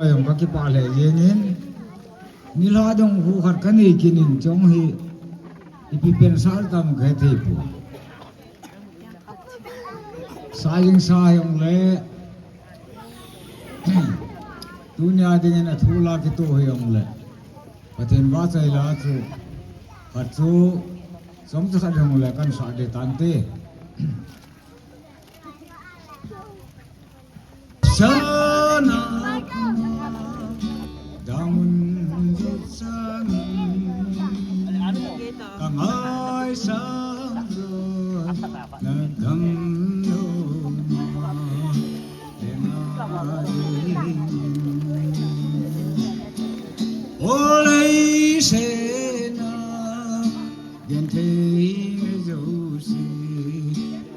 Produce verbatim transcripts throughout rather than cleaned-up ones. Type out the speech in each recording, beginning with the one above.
Jong kakipah lheh jengin, nilhah dong khu khat kanei kit in, chong hi ipi pensah tam kahe thei poi. Sa jing sa hijongle, tunia dingin athu la kitoh hijongle, Pathen vahchoi la chu khat chu, chomcha khat hijongle kahin sah ding tante. Sana dangun jut sangin, kangaisang jo na damlou ma, tenga dingin. Olei sena, genthei me jouse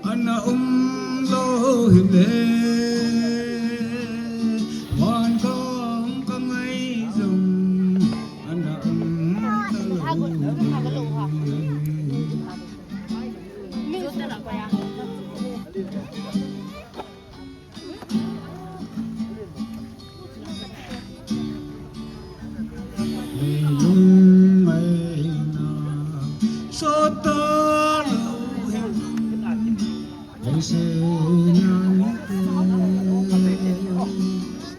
ana umlou hile, vangam kangai jong ana um talou hile. Leilung ngaina sot talou hel, leiset a nite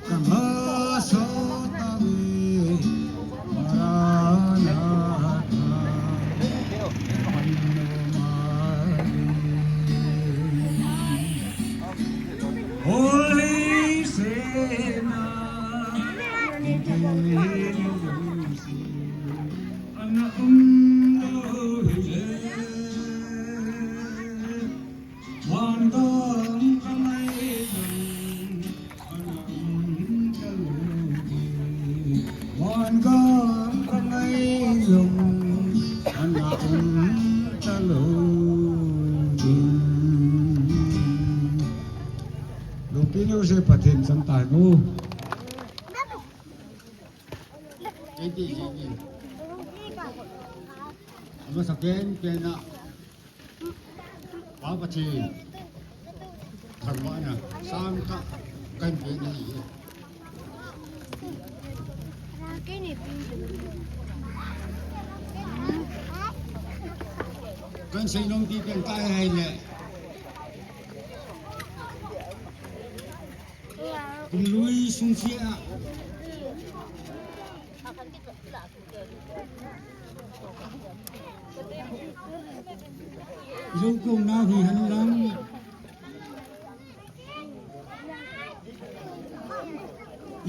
kama sot tave, Maranatha. Holy Sena, Lungpi neo se Pathen chang tai nu. Eiti jingin. Ama sapen pena. Pa Pathen thangvahna sangtah kahin pe nahi. Kahin seinom pi pen tahi le. Kum lui sung chia. Jou kong nau hi hen lang.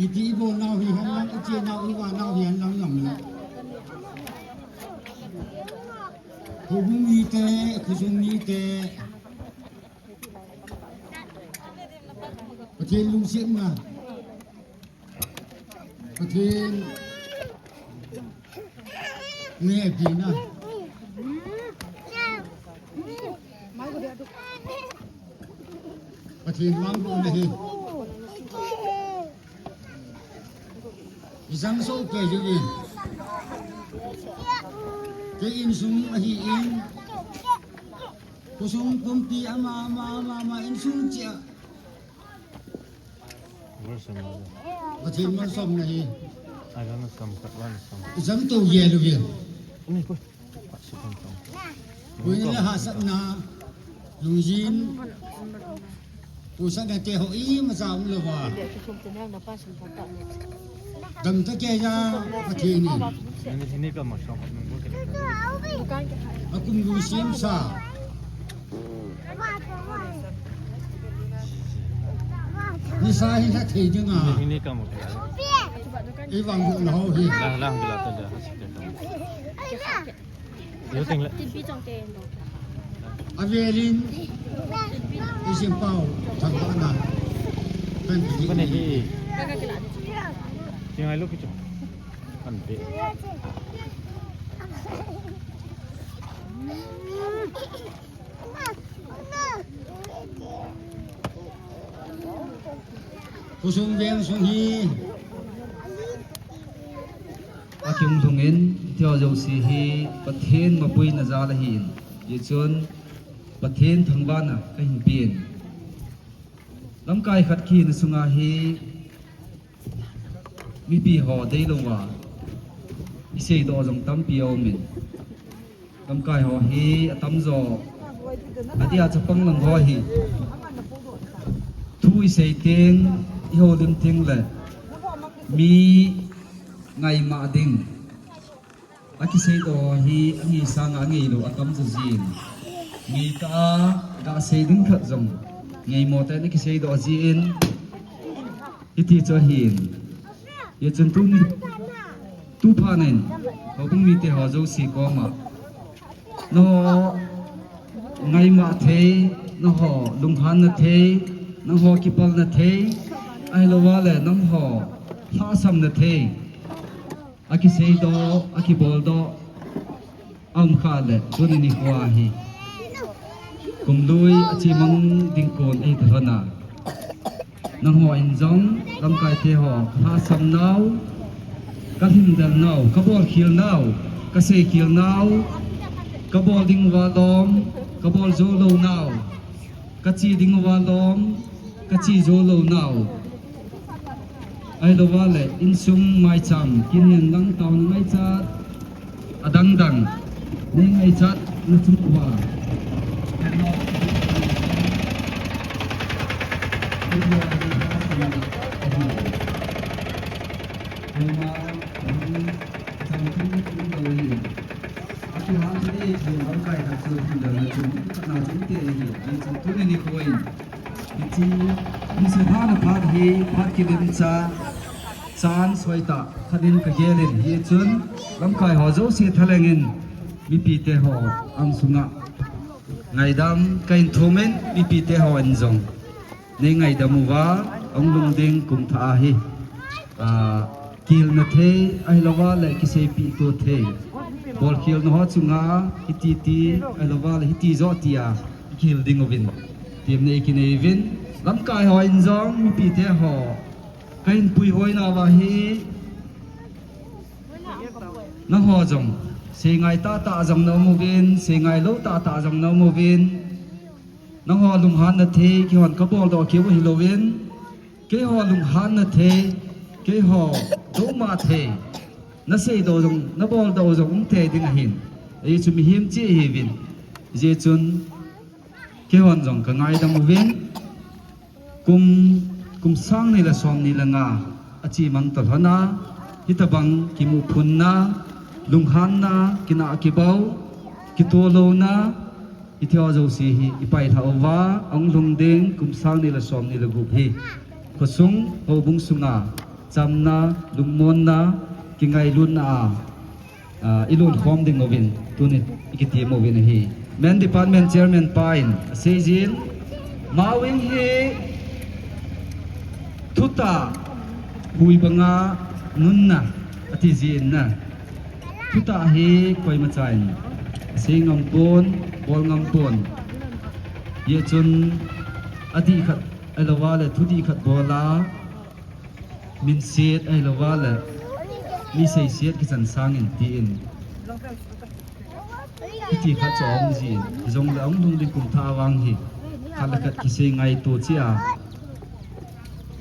Iti ibo nau hi hen lang, iche nau iva nau hi hen lang lang. Khobung mite, khosung mite. Pathen lungsetna. Pathen ngehpina. Pathen vangbohna hi. Ijang soh kei jeh in. Kei insung ahin. Khosung pumpi ama, ama, ama, ama insung chia. Pathen malsom nahi. Ijang to ye lu ye. Puina le hahsatna, lungjin, pusatna te ho imacha umlouva. Damtah keiya Pathen in. Akum lui semsa. Nisa hi lha thei dinga. Eivangbohna ho hi. Avelin, Isim Pau, thangvahna. Kan hi. Kan pe. Khosung veng sung hi. Akiung lhungin, tia jouse hi Pathen mapuina jal ahin. Hichun Pathen thangvahna kahin pen. Lamkai khat kihina sunga hi Mipi ho deilouva iseidoh jong tampi aumin, lamkai ho hi atamjo adia chapang lang ho hi thu isei teng, ihoulim tengle mi ngaimah ding. Akiseidoh hi angei sanga angeilou atamjo jin, ngeitah a gasei ding khat jong ngeimo tah in akiseidoh jin, hiti chu ahin. Hijeh chun tuni, tuphat in houbung mite ho jouse koma, nangho ngaimah thei, nangho lunghanna thei, nangho kipalna thei, ahilouva le nangho lhahsamna thei akiseidoh, akiboldoh aum khah le, tuni nikho hi kumlui achemang ding kon ahi talhon a, nangho in jong lamkaite ho kalhahsam nau, kalhingdel nau, kabolkhel nau, kaseikhel nau, kabol ding uva lom, kabol jou lou nau, kache ding uva lom, kache jou lou nau, ahilouva le insung maicham, kin hen lang taona ngaichat, adangdang nei ngaichatna chung uva Hiche, hiche phat hi phat kilemcha chan soitah khat in kagelin, hichun lamkai ho jouse thalheng in mipite ho angsunga ngaidam kahin thumin, mipite hon jong nei ngaidam uva, ahung lhung ding kumthah ahi, ah, kihilna thei, ahilouva le kiseipeh to thei, bolkhelna ho chunga hiti ti, ahilouva le hiti joh tia kihil ding uvin, temna nei kinei uvin, lamkai hon jong mipite ho kahin puihoi nauva hi, nangho jong seingai tahtah jong naum uvin, seingai lou tahtah jong naum uvin, nangho lunghanna thei, keihon kaboldoh keu ahilouvin, keiho lunghanna thei, keiho douma thei, naseidoh jong, naboldoh jong um thei ding ahin. Ajeh chu mihem cheh ihiuvin. Hijeh chun keihon jong kangaidam uvin. Kum, kum sang ni le som ni le nga achemang talhon a, hitobang kimuphunna, lunghanna, kinah kibou, kitoh louna, hitiho jouse hi ipailhah uva, ahung lhung ding kum sang ni le som ni le gup hi khosung, houbung sunga chamna, lungmonna, kingailutna a, ah, ilonkhom ding uvin tuni ikitem uvin ahi. Men Department Chairman pa in aseijin, Mawing hi thutah hui banga nunna atijin na, thutah hi koimacha in asei ngampon, bol ngampon. Hijeh chun adih khat ahilouva le thudih khat bol a, minset ahilouva le mi seiset kichan sangin tin, hiti khat chu aum jin, hijongle ahung lhung ding kumthah a vang hi khat le khat kisei ngaito cheh a,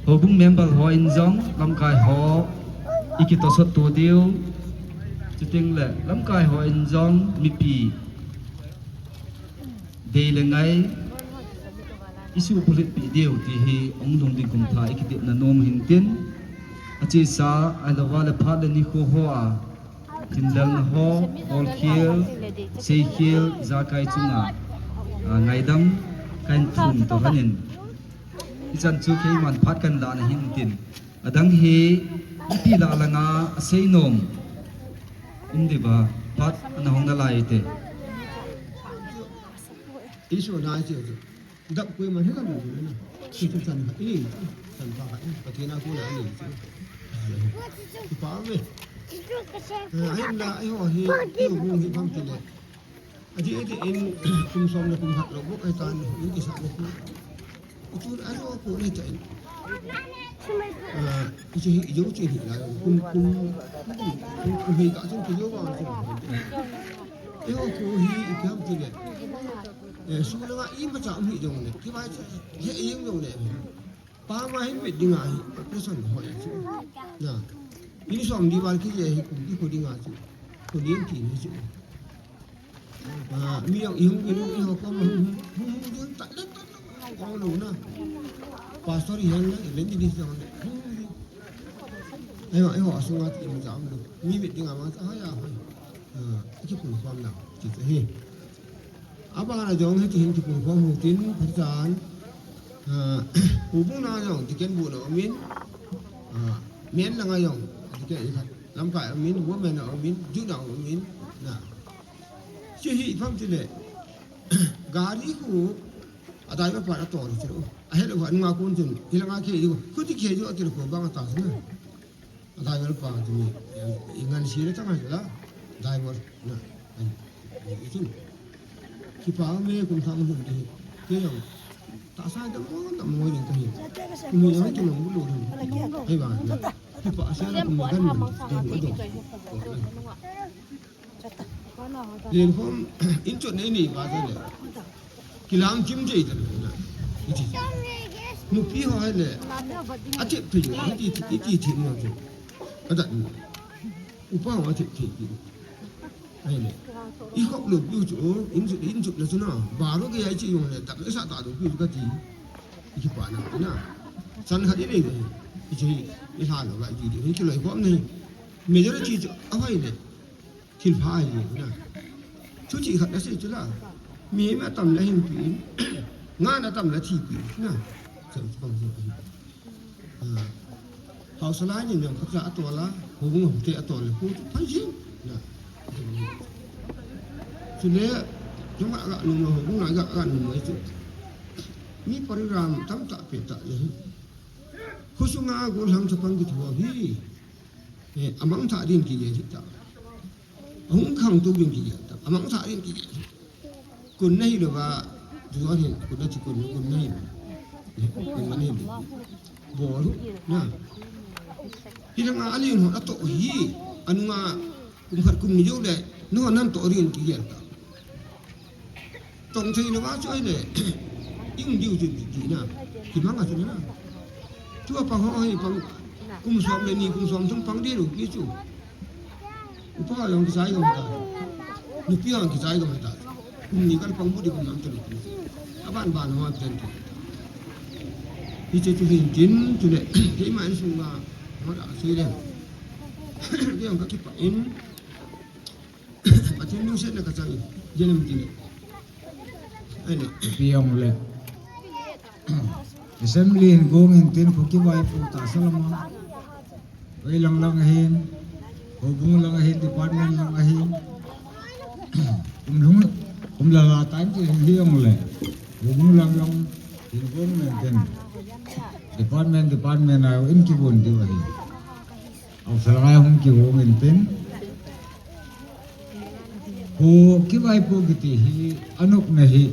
houbung member hon jong lamkai ho ikitosot to diu, chutengle lamkai hon jong mipi dei le ngai isuhbulhitpeh diu ti hi ahung lhung ding kumthah ikitepna nom hintin, achesa ahilouva le phat le nikho hoa thindalna ho, bolkhel, seikhel, ijakai chunga, ah, ngaidam kahin thum talhon in, hichan chu keiman phat kahin lah na hintin, adang hi ipi lah langa asei nom um diuva, phat ana hung nalai te. Issue nai chu chu. Dap koima hela mu na. Chu chu chan khat i, chan khat i, Pathen a kona i chu. Kipa ume. Eh, ahinla, eiho hi, eiho hi bang tile. Adih, adih in, kum som le kum khat lou bou ahitan, in kisah le. Itun ajo ko le cha in. Ah, iche hi, ijo che hi la, kum, kum, kum, kum hi ka chung kijo ba chung. Eiho ko hi, ipi ham tile. Eh, su langa imacha um hi jongle, kivai chu, he ing jongle. Pama hin vet dinga hi, operation hoi chu. Na. Insung di val kije hi kum ki khu ding a chu. Khu ding ki ni chu. Ah, mi jong ihung, ihung, ihung, kom, hung, hung, hung, hung, ta, ta, ta, ta, kong lo na. Pastor ihen na, evangelist jong na. Hung, hung. Ayo, ayo, asunga ti ma jam lo. Mi mit ding a ma, ha ya, ha. Ah, ki pun kom na, ti te hi. Abang na jong hi ti hin ki pun kom hu tin, pachan. Ah, hu bung na jong, ti ken bu na min. Ah, men na nga jong, ti ken i khat. Lamkai a um in, women a um in, youth a um in, na. Chu hi ipi ham tile, gari khu, adai ma pa a tol chu. Ahel u anunga kon chun, hilanga khe ju, khuti khe ju atil khu bang ata chu na. Adai ma pa chu mi, i ngan si le tang la, adai ma, na. Ai, ai, i chun. Kipa me kum thang hun di. Ke jong, tahsa dam mo, dam mo jong ka hi. Kum jong ki long bu lo hin. Ai ba, na. Kipa sa na kum gan man. Ai, ai, ai. Len khom, in chot nei nei ba ta le. Kilam chim jei ta le na. Iti. Nupi ho le. Ati tu, iti, iti, iti, no tu. Ada. Upa ho ati, iti. Ai le. I khop lo piu chu, in chu, in chu le chu na. Baro ke ai chi jong le, tak sa ta lo piu ka ti. I kipa na, na. San khat i nei nei. I chi, i ha lo ga i ti, i chi loi khom nei. Majority chu, a hoi le. Thil pha hi na. Chu chi khat na sei chu la. Mi ma tam la hin pi. Nga na tam la thi pi na. Chu pang chu. Ah. Hausa lai ni nyam khat la atol a. Hu ngu te atol le. Hu chu phan jin. Na. Chu le. Chu ma ga nu ma hu ngu na ga ga nu ma chu. Mi program tam ta pe ta le. Khu sunga gollhang chapang kiti ho hi. Eh, amang tha din kigel hita. Ahung khang tu din kigel ta. Amang tha din kigel. Kun nahi lo ba, tu hin, kun na chi kun, kun nahi lo. Eh, kun nahi lo. Bol, na. Hilanga ali ho ato hi, anunga kum khat kum ni jo le, no nan to din kigel ta. Tong thei lo va chu ai le. Ing diu chu ti na. Ki mang a chu na. Chu a pang ho hi pang. Kum som le ni kum som thum pang di lo ki chu. Upa jong ki sai jong ta. Nupi jong ki sai jong ta. Kum ni kal pang bu di kum mang chu lo. Aban ban ho ten ki. Hi che chu hin kin chu le. Keima in sung ma. Ma da sei le. Ki jong ka ki pa in. Pathen lungsetna ka chang in, J N M tin. Ai le. Pi jong le. Assembly hin gong in tin khu kivaipo tahsa lama. Hoi lang lang ahin. Houbung lang ahin, department lang ahin. Kum lhung, kum la la tan ti hin hi jong le. Houbung lang lang hin gong in tin. Department, department a in kivon diu ahi. Aw, salanga hung kihong in tin. Khu kivaipo kiti hi, anopna hi.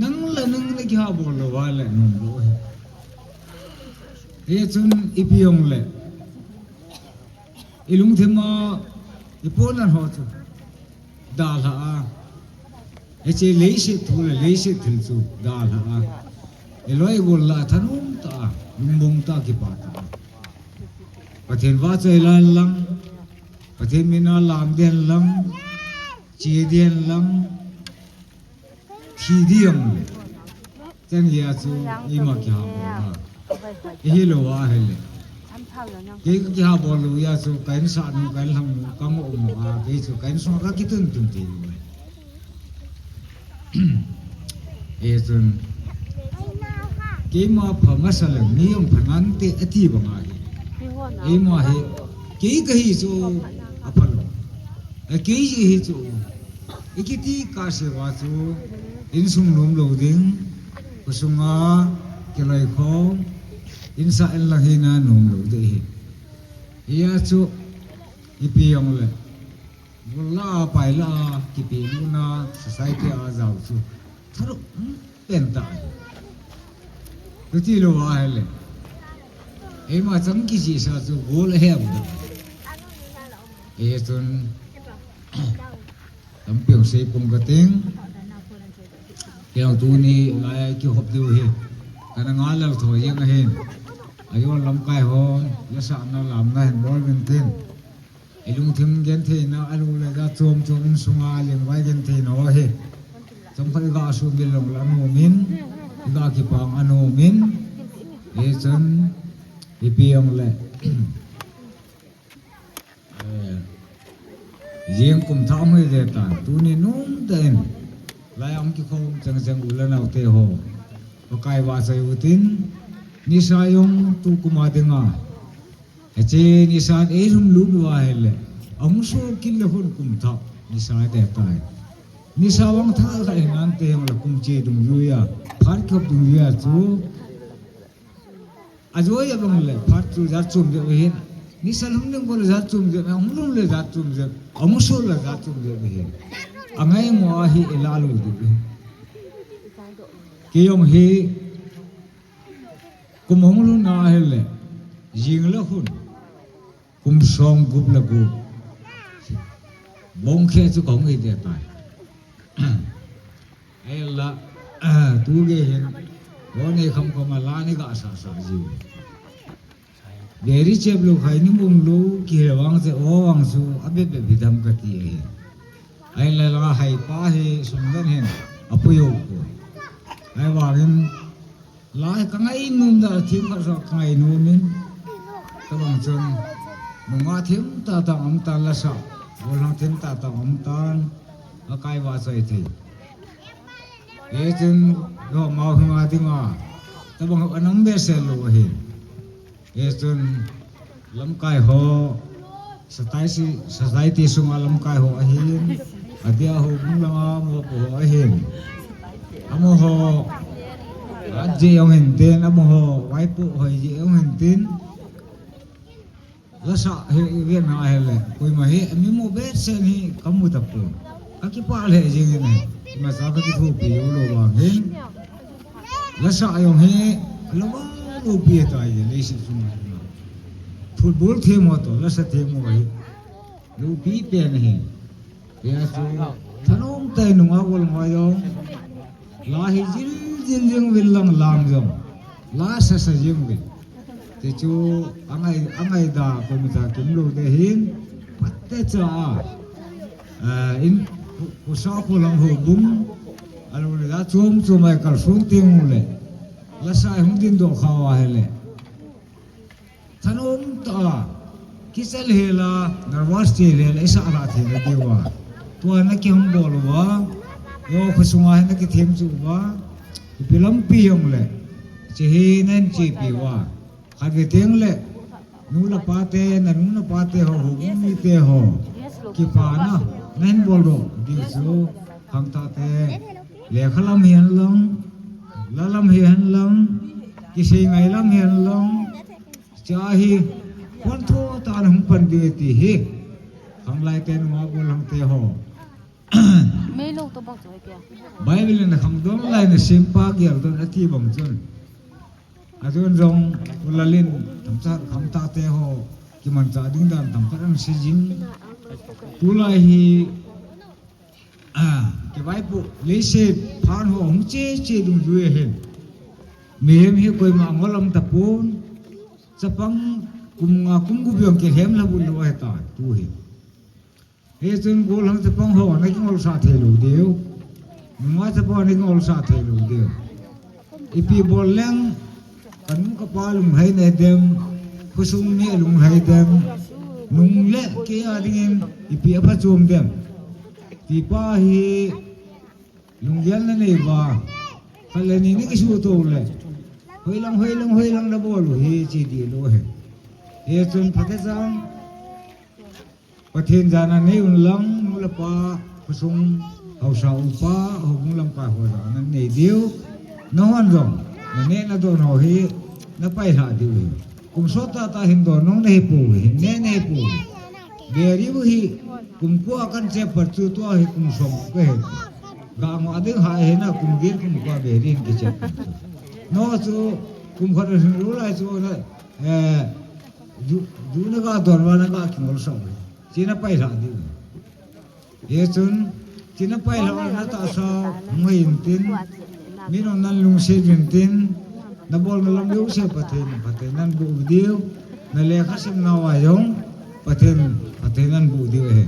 Nang le nang na kiha bol lou va le nom lou hi. Hichun ipi jong le. I lungthim a, i pona ho chu. Dalha a. Hiche leiset thu le leiset thil chu dalha a. I loi gol la thanom ta, lungmong ta, kipa ta. Pathen vahchoi la lang, Pathen min a lam den lang, che den lang, thi ding le. Chan gei a chu eima kiha bol a. Ihi lou a ahile. Kei ka kiha bol lou a chu ka insahnu, ka inlhangnu, ka mo mo a, kei chu ka insung ka kitun tun ti lou. Hichun. Keima pha masa le mi jong pha nante ati bang ahi. Eima hi. Kei kahi chu apha lou. Kei hi chu. I kiti kah se uva chu, insung nom lou ding, khosunga kiloi khom, insah inlang hina nom lou ding ahi. Hia chu, ipi jong le, gol la, pai la, kipe lona, society a jao chu, tharuk, hmm, pen ta. Chuti lou ahile. Eima chang kijihsa chu gol ahem da. Hichun, Tampi jong sei pum ka ting. Kei jong tuni lai kihop diu hi. Kana ngal lel thoi jeng ahin. Ajo lamkai ho, lasah na lam na hin bol min tin. Ilungthim gentheina, alu le ja chom chom in sunga lingvai gentheina ho hi. Chomkhat iga sumil long la nom in, iga kipang a nom in. Hichun, ipi jong le. Eh, jing kum thah hung hi ve tan, tuni nung tah in. Lai a hung kikhom cheng cheng u le nao te ho. Pakai vahchoi u tin, nisa jong tukum a dinga. Hiche nisa in eilhum lut uva ahile. Ahung sol kit le khun kum thah, nisa hi ve tai. Nisa vang thah khat hi nante jong le kum che dungjui a, phat khop dungjui a chu. Ajoi a bang le, phat chu jat chom jep ahin. Nisa lhum ding kon le jat chom jep, ahung lhum le jat chom jep, ahung sol le jat chom jep ahin. Angai mo ahi ila lu du ahin. Kei jong hi, kum ahung lhun a ahile, jing le khun. Kum som gup le gup. Bong khe chu kahung hi ve tai. Ahinla, tu gei hin, o nei kham kham a la ni ga sa sa jiu. Gari chep lou khai ni mum lou, kihil vang che o vang chu, abep bep hi dam kati ahi. Ahinla la hai pa hi, sum dan hin, apui u ko. Ahivangin, Lai ka ngai nom da thim khat sa ka ngai nom in. Tabang chun. Nunga thim tah tah um tan lasa. Golhang thim tah tah um tan. Akai vahchoi thei. Hichun, lo mau hung a dinga. Tabang anam behseh lou ahi. Hichun, Lamkai ho, society, society sunga lamkai ho ahin, adia ho bung langa mopo ho ahin. Amaho, aji jong hintin, amaho, vaipo ho ji jong hintin. Lasa hi, hi na ahile, koima hi, mi mo behseh hi, kamu tapon. Kakipah le jing in ahi, ima sa kakithopi u lou vang hin. Lasa jong hi, lou vang lou pi ta hi, leiset sunga. Football them ho toh, lasa them ho hi. Lou pi pen hi. Hia chu, thanom tah in nunga gol ngai jong. La hi jil jil jing uvin lang lang jong. La sa sa jing uvin. Ti chu, angai, angai da, ko mi ta kim lou te hin. Pat te cha a. Eh, in, ku, ku sa ku lang ho bung. Alo le da chom chom ai kal sung ting le. Lasa hung din do khawa hele. Thanom tah a, kichel hel a, nervous chel hel a, i sah rah thei na diu a. Tua na kihung bol uva, yo khosunga hi na kithem chu uva, ipi lampi jong le, hiche hi na hin chepi uva. Khat ve teng le, nu le pa te, na nu na pa te ho, houbung mite ho, kipana, na hin bol doh diu chu, khangthah te, lekha lam hi hen lang, la lam hi hen lang, kisei ngai lam hi hen lang, Cha hi, kon tho ta na hung pan ding ti hi. Khanglai te nunga golhang te ho. Mei lo to bang chu hi kya? Bible na khangdong lai na sempa gel don ati bang chun. Ajun jong ulalin tamcha khangthah te ho. Kimancha ding dan tamkhat ana sei jing. Tulai hi A, kivaipoh, leiset phat ho hung che che dungjui ahin. Mihem hi koima ngol um tapon, chapang kum nga kum gup jong kilhem lha bul lou ahitai, tu hi. Hichun golhang chapang ho ana kingolsah thei lou diu. Nungah chapang ana kingolsah thei lou diu. Ipi bol leng, ka nu ka pa lunglhai na dem, khosung mi lunglhai dem, nung le kei a dingin ipi aphachom dem. Tipa hi lunggel na nei uva, khat le ni na kisuto le, hoilang, hoilang, hoilang na bol u hi chi dih lou ahi. Hichun phatechan, Pathen jana nei un lang, nu le pa, khosung, haosa upa, houbung lamkai ho jana nei diu. Nahon jong, na neh na don ho hi, na pailhah diu hi. Kum sot tah tah hin don nung na hi pouve, hin neh na hi pouve. Beri u hi, kum ko a kan che pat chu tua hi kum som ka hi. Ga ngo a ding ha hi na kum gin kum ko a beri hin kiche pat chu. No chu, kum khat hin ru lai chu na, eh, du, du na ga don va na ga kingol som. Chi na pailhah diu. Hichun, chi na pailhah na tahsa, hung hei intin, min ong nan lungset intin, Nabolna lam jouse Pathen in phatthei naboh diu. Nalekha simna uva jong Pathen in phatthei naboh diu ahi.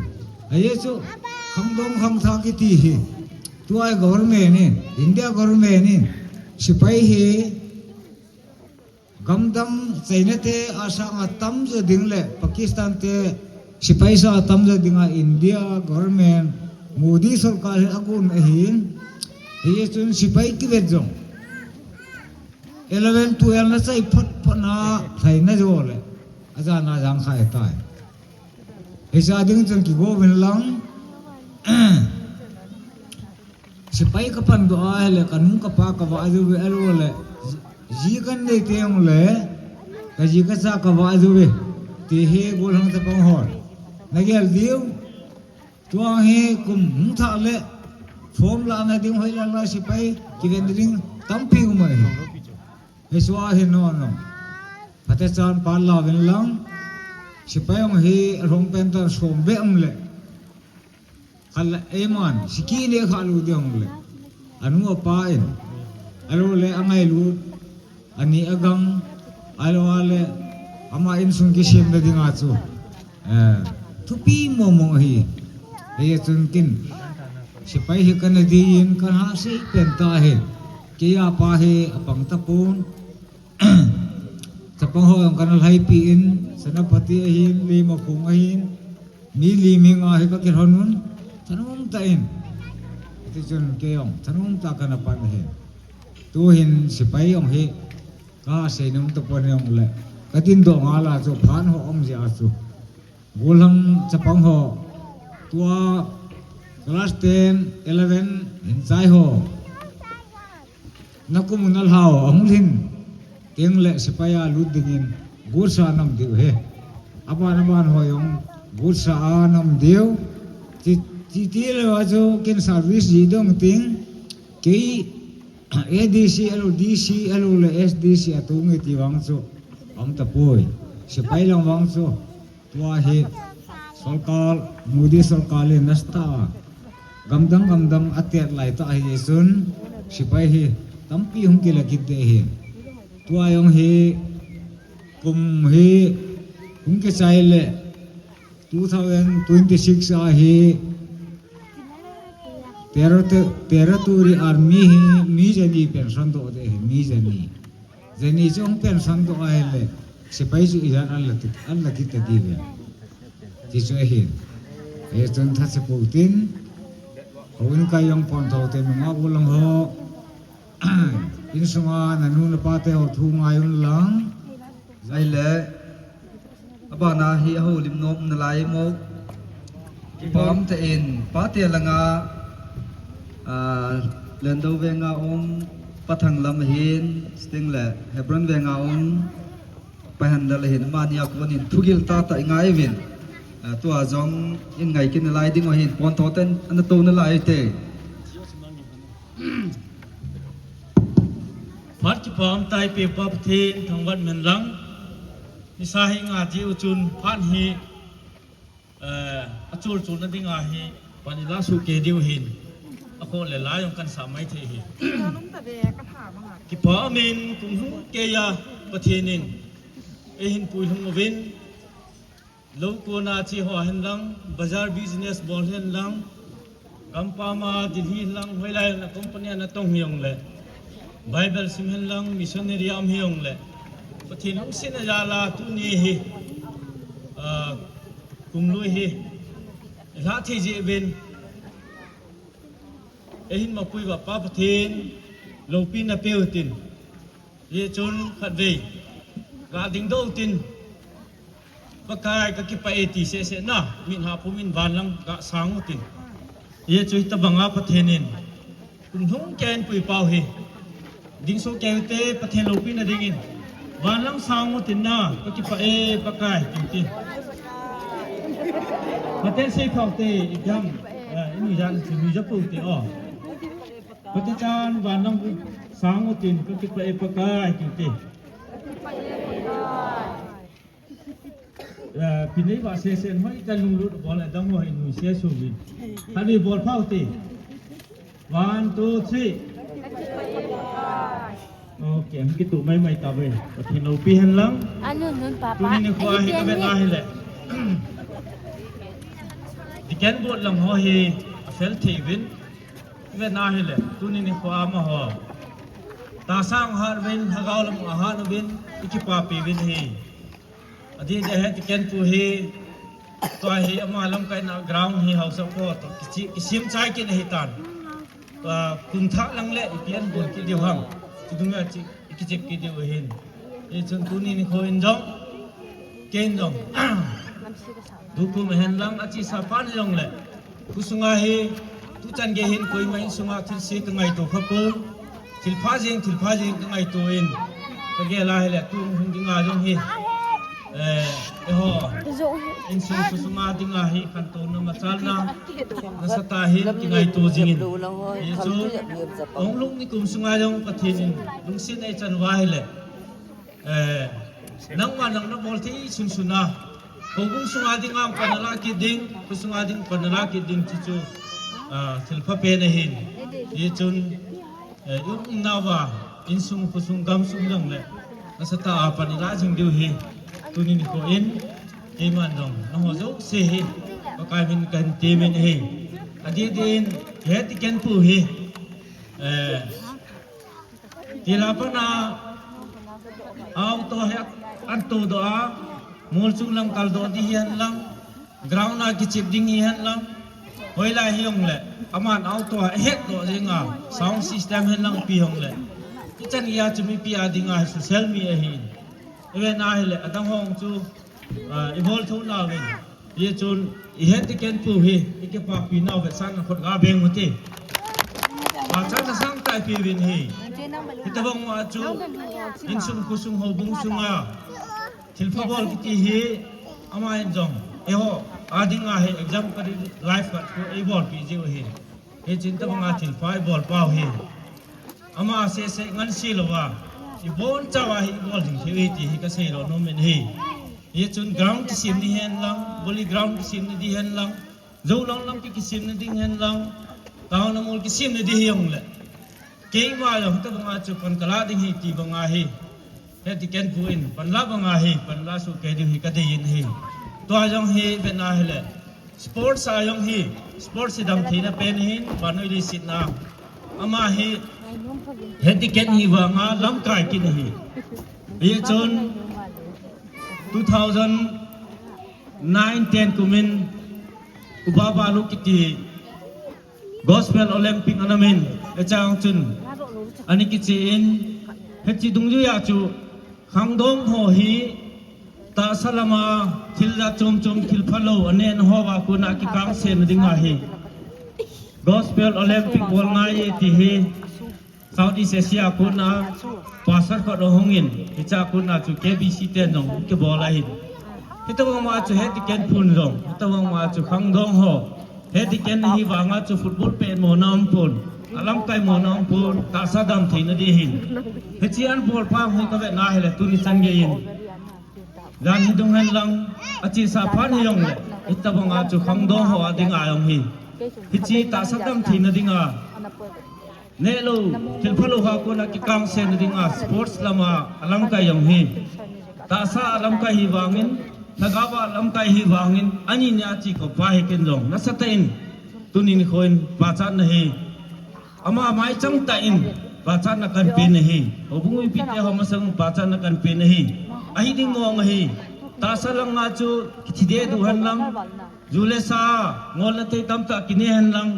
Ajeh chu khangdong khangthah kiti hi, tua government in, India government in, sepai hi gamdang China te asanga tamjo ding le Pakistan te sepai sanga tamjo dinga India government, Modi sorkar hi agon ahin, hijeh chun sepai kivet jong eleven twelve na chai phot phot na lhaina jo le ajana jangkha ahitai. Hiche ding chun kigo uvin lang, sepai kapan doh a ahile kanu kapa kavah jou uve, ahilou le ji kanei teng le kaji kacha kavah jou uve, ti hi gollhang chapang hon nagel diu. Tua hi kum hung thah le form lahna ding, hoilang la sepai kiven ding tampi um ahi. Hiche a hi non non, phatechan pan lauvin lang, sepai jong hi alhom pen tan som beh um le, khat le eiman siki neh kha lou ding le, anu apa in, ahilou le angailut, ani agang, ahilou le ama insung kisemna dinga chu, eh, thupi mong mong ahi. Hijeh chun ken sepai hi kana dei in kana sei pen tahi. Kei apa hi apang tapon, chapang ho jong kana lhaipi in, Senapati ahin, Leimakhong ahin, mi li mi nga hi kakilhon un, thanom tah in, hiti chun kei jong thanom tah kana pan ahi. Tuhin sepai jong hi kasei nom tapon, hijongle kadindoh ngal a chu phat ho um jeh a chu, gollhang chapang ho, tua class ten, eleven hin chai ho, nakum u nalhah u ahung lhin teng le sepai a lut dingin gotsa nam diu ahi. Aban aban ho jong gotsa a nam diu. Ti, ti, tilou a chu ken service ji dong ting, kei A D C ahilou, D C ahilou le S D C a tung e ti vang chu um tapoi. Sepai lang vang chu tua hi sorkar, Modi sorkar in nasa tah a gamdang gamdang atet lai tah ahi jeh chun sepai hi tampi hung kila kit ding ahi. Tua jong hi kum hi hung kichai le two thousand twenty-six a hi Terri-, Territory Army hi mi jani pension doh ding ahi, mi jani. Jani chu hung pension doh ahile sepai chu ijat an la kit, an la kit ta diuve, ti chu ahi. Hijeh chun thaset pou tin, houin kai jong pontho te nunga gollhang ho, insunga nanu napa te ho thu ngai un lang. Ahile, abana hi ahoulim nom nalai mo. Kipah um tah in, pate langa, ah, Lendou venga um, Pathang lam ahin, chuting le Hebron venga um, Pahandal ahin, amani a konin thugil tahtah ingai uvin. Ah, tua jong in ngai kit nalai ding u ahin, pontho ten ana tou nalai ute. Phat kipah um tai, Pepa Pathen thangvah hen lang. Nisa hi nga jiu chun phat hi, eh, achul chulna dinga hi pan ila soh kei diu ahin, akhoh le la jong kan sah mai thei ahi. Kipah um in, kum lhung keiya Pathen in eihin puilhung uvin, lou kona che ho hen lang, bazar business bol hen lang, gampam a Delhi hen lang, hoilai a company a natong hijongle, Bible sim hen lang, missionary a um hijongle, Pathen lungsetna jal a tuni hi, ah, kum lui hi ilhah thei jeh uvin, eihin mapui uva Pa Pathen loupina peu hitin. Hijeh chun khatvei ga dingdoh utin, Pakai kakipah e ti sehseh na, mitlhi pumin van lang ga sang utin. Hijeh chun hitobanga Pathen in kum lhung keiya eihin puipau hi dingsoh kei ute, Pathen loupina dingin. Van lang sang utin na, kakipah e Pakai, ti ute. Pathen sei khau te, ipi ham, eh, inu jan chu mi ja pou te o. Pathen chan van lang sang utin, kakipah e Pakai, ti ute. Eh, pinei va sehseh hoi ta lunglut bol a dang hoi nu se su vin. Khatvei bol phau te. One, two, three. Okay, hung kitu mai mai tave. Pathen loupi hen lang. Anun nun papa. Tuni nikho hi kavet na hile. Deacon board lang ho hi afel thei uvin. Kavet na hile. Tuni nikho amaho tahsa ahat uvin, lhagao lam ahat uvin, ikipapi uvin ahi. Adeh deh hi deacon pu hi, tua hi ama lamkaina ground hi haosa po to kichi, kisem chai kit ahitan. Tua kum thah lang le ipi abol kit diu ham. Kidung a chi, kichep kit diu ahin. Hichun tuni nikho in jong, ken jong, dukum hen lang achesa phat jong le. Khosunga hi, tuchan gei hin koima insunga thilse kangaito khapon. Thilpha jeng, thilpha jeng kangaito in. Kagel a hile, tu hung dinga jong hi. Eh, eiho. Insung khosunga dinga hi, khantouna machalna. Nasatah in kingaito jing in. Hichu, hung lhung nikum sunga jong Pathen in lungset eichan uva hile. Eh, nangma nang nabol thei sunsun a. Houbung sunga dinga pan nalah kit ding, khosunga ding pan nalah kit ding chuchu, ah, thilpha pen ahin. Hichun, eh, i umnauva, insung, khosung, gamsung jong le. Nasatah a pan ilah jing diu ahi. Tuni nikho in, keiman jong, nangho jouse hi. Pakai min kahin temin ahi. Adeh deh in, hi deacon pu hi. Eh, Tila pana auto hi anto doh a, mol chung lang kaldoh ding hihen lang, ground a kichep ding hihen lang, hoilai hijongle, aman auto a ahetdoh jing a, sound system hen lang ipi hijongle. Ichan geiya chu mipi a dinga hi social mi ahi. Ivet na hile, adang ho chu Ah, ibol thou nauvin. Hichun, i head deacon pu hi, ikipapi nau vetsahna khut ga beng ute. Pachatna sangtah ipeuvin ahi. Hitobang ma chu, insung khosung houbung sunga thilpha bol kiti hi, ama in jong, eiho a dinga hi example life khat chu eibolpi jiu ahi. Hichun tabanga thilpha ibol pau hi. Ama seh seh ngansi louva, ibon chauva hi ibol ding thei u ahi ti hi kasei lou nom in ahi. Hichun ground kisem ni hen lang, volley ground kisem ni ding hen lang, jou lang lampi kisem ni ding hen lang, taona mol kisem ni ding hijongle. Keima jong tabanga chu pan kalah ding ahi ti banga hi. Head deacon pu in pan lah banga hi, pan lah soh kei diu hi kadei in ahi. Tua jong hi vet na hile. Sports a jong hi, sports hi damtheina pen ahin, vannoi leiset na. Ama hi, head deacon hi vanga lamkai kit ahi. Hichun, two thousand nine ten kumin, Uba Balu kiti, Gospel Olympic ana min, hichang chun, ani kichen, hiche dungjuiya chu, khangdong ho hi, tahsa lama, thil jat chom chom, thil phalou, aneh anho a kona kikangsen na ding ahi. Gospel Olympic bol ngai e ti hi, South East Asia kona, pastor khat ahung in, hiche a kona chu K B C ten jong kibol ahin. Hitobang ma chu head deacon pun jong, hitobang ma chu khangdong ho. Head deacon hi vanga chu football pet mona umpon, alamkai mona umpon, tahsa damtheina ding ahin. Hiche an bol pa hi kavet na hile tuni chan gei in. Jan hi dung hen lang, achesa phat hijongle, hitobanga chu khangdong ho a dinga jong hi. Hiche tahsa damtheina dinga. Nehlou, thil phalou a kona kikangsen na dinga sports lama alamkai jong hi. Tahsa alamkai hi vangin, lhagao alamkai hi vangin, ani nia chekop pa hi ken jong nasatah in, tuni nikho in pachatna hi. Ama maichang tah in, pachatna kahin pe ahi. Houbung mipite ho masang pachatna kahin pe ahi. Ahi ding mong ahi. Tahsa langa chu kithi deh du hen lang. Ju le sa, ngol le thei tamtah kine hen lang.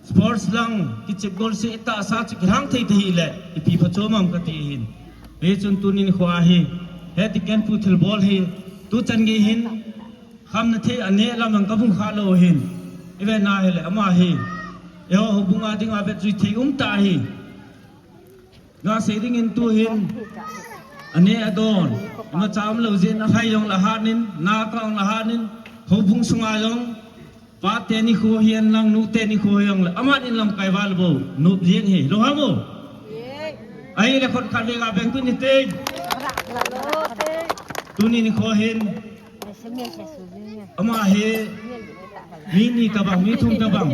Sports lang, kichep golseh tahsa chu kilhang thei tahih le, ipi phachom ham kati ahin. Hichun tuni nikho a hi, head deacon pu thilbol hi, tuchan gei hin, khamna thei aneh lam jong kabung kha lou ahin. Ivet na hile, ama hi, eiho houbung a dinga vetjui thei umtah ahi. Gasei dingin tuhin, aneh adon, imacha umlou jeh in alhai jong la hat in, naka jong la hat in, houbung sunga jong, pate nikho hihen lang, nute nikho hijongle, aman in lamkai val bou, nop jeng ahi, lou ham o? Ahile khut khat vei ga beng tun hite. Tuni nikho hin, ama hi, mi ni tabang, mi thum tabang,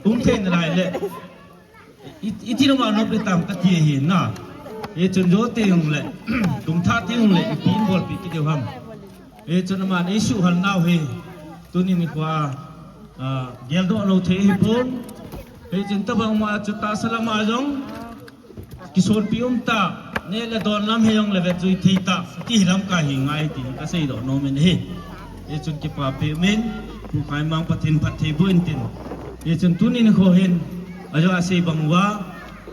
um thei nalai le. I, iti lama nop le tam kati ahi na. Hichun jo teng le, tumtha teng le, ipi in bolpi kit diu ham. Hichun aman eisuhal nau hi, tuni nikho a, ah, geldoh lou thei ahipon. Hichun tobang ma chu tahsa lam a jong kisonpi um tah, neh le don lam hijong le vetjui thei tah, ti hi lamkai hi ngai ti kaseidoh nom in ahi. Hichun kipapi um in, Pu Khaimang Pathen phatthei boh in tin. Hichun tuni nikho hin, ajo asei bang uva,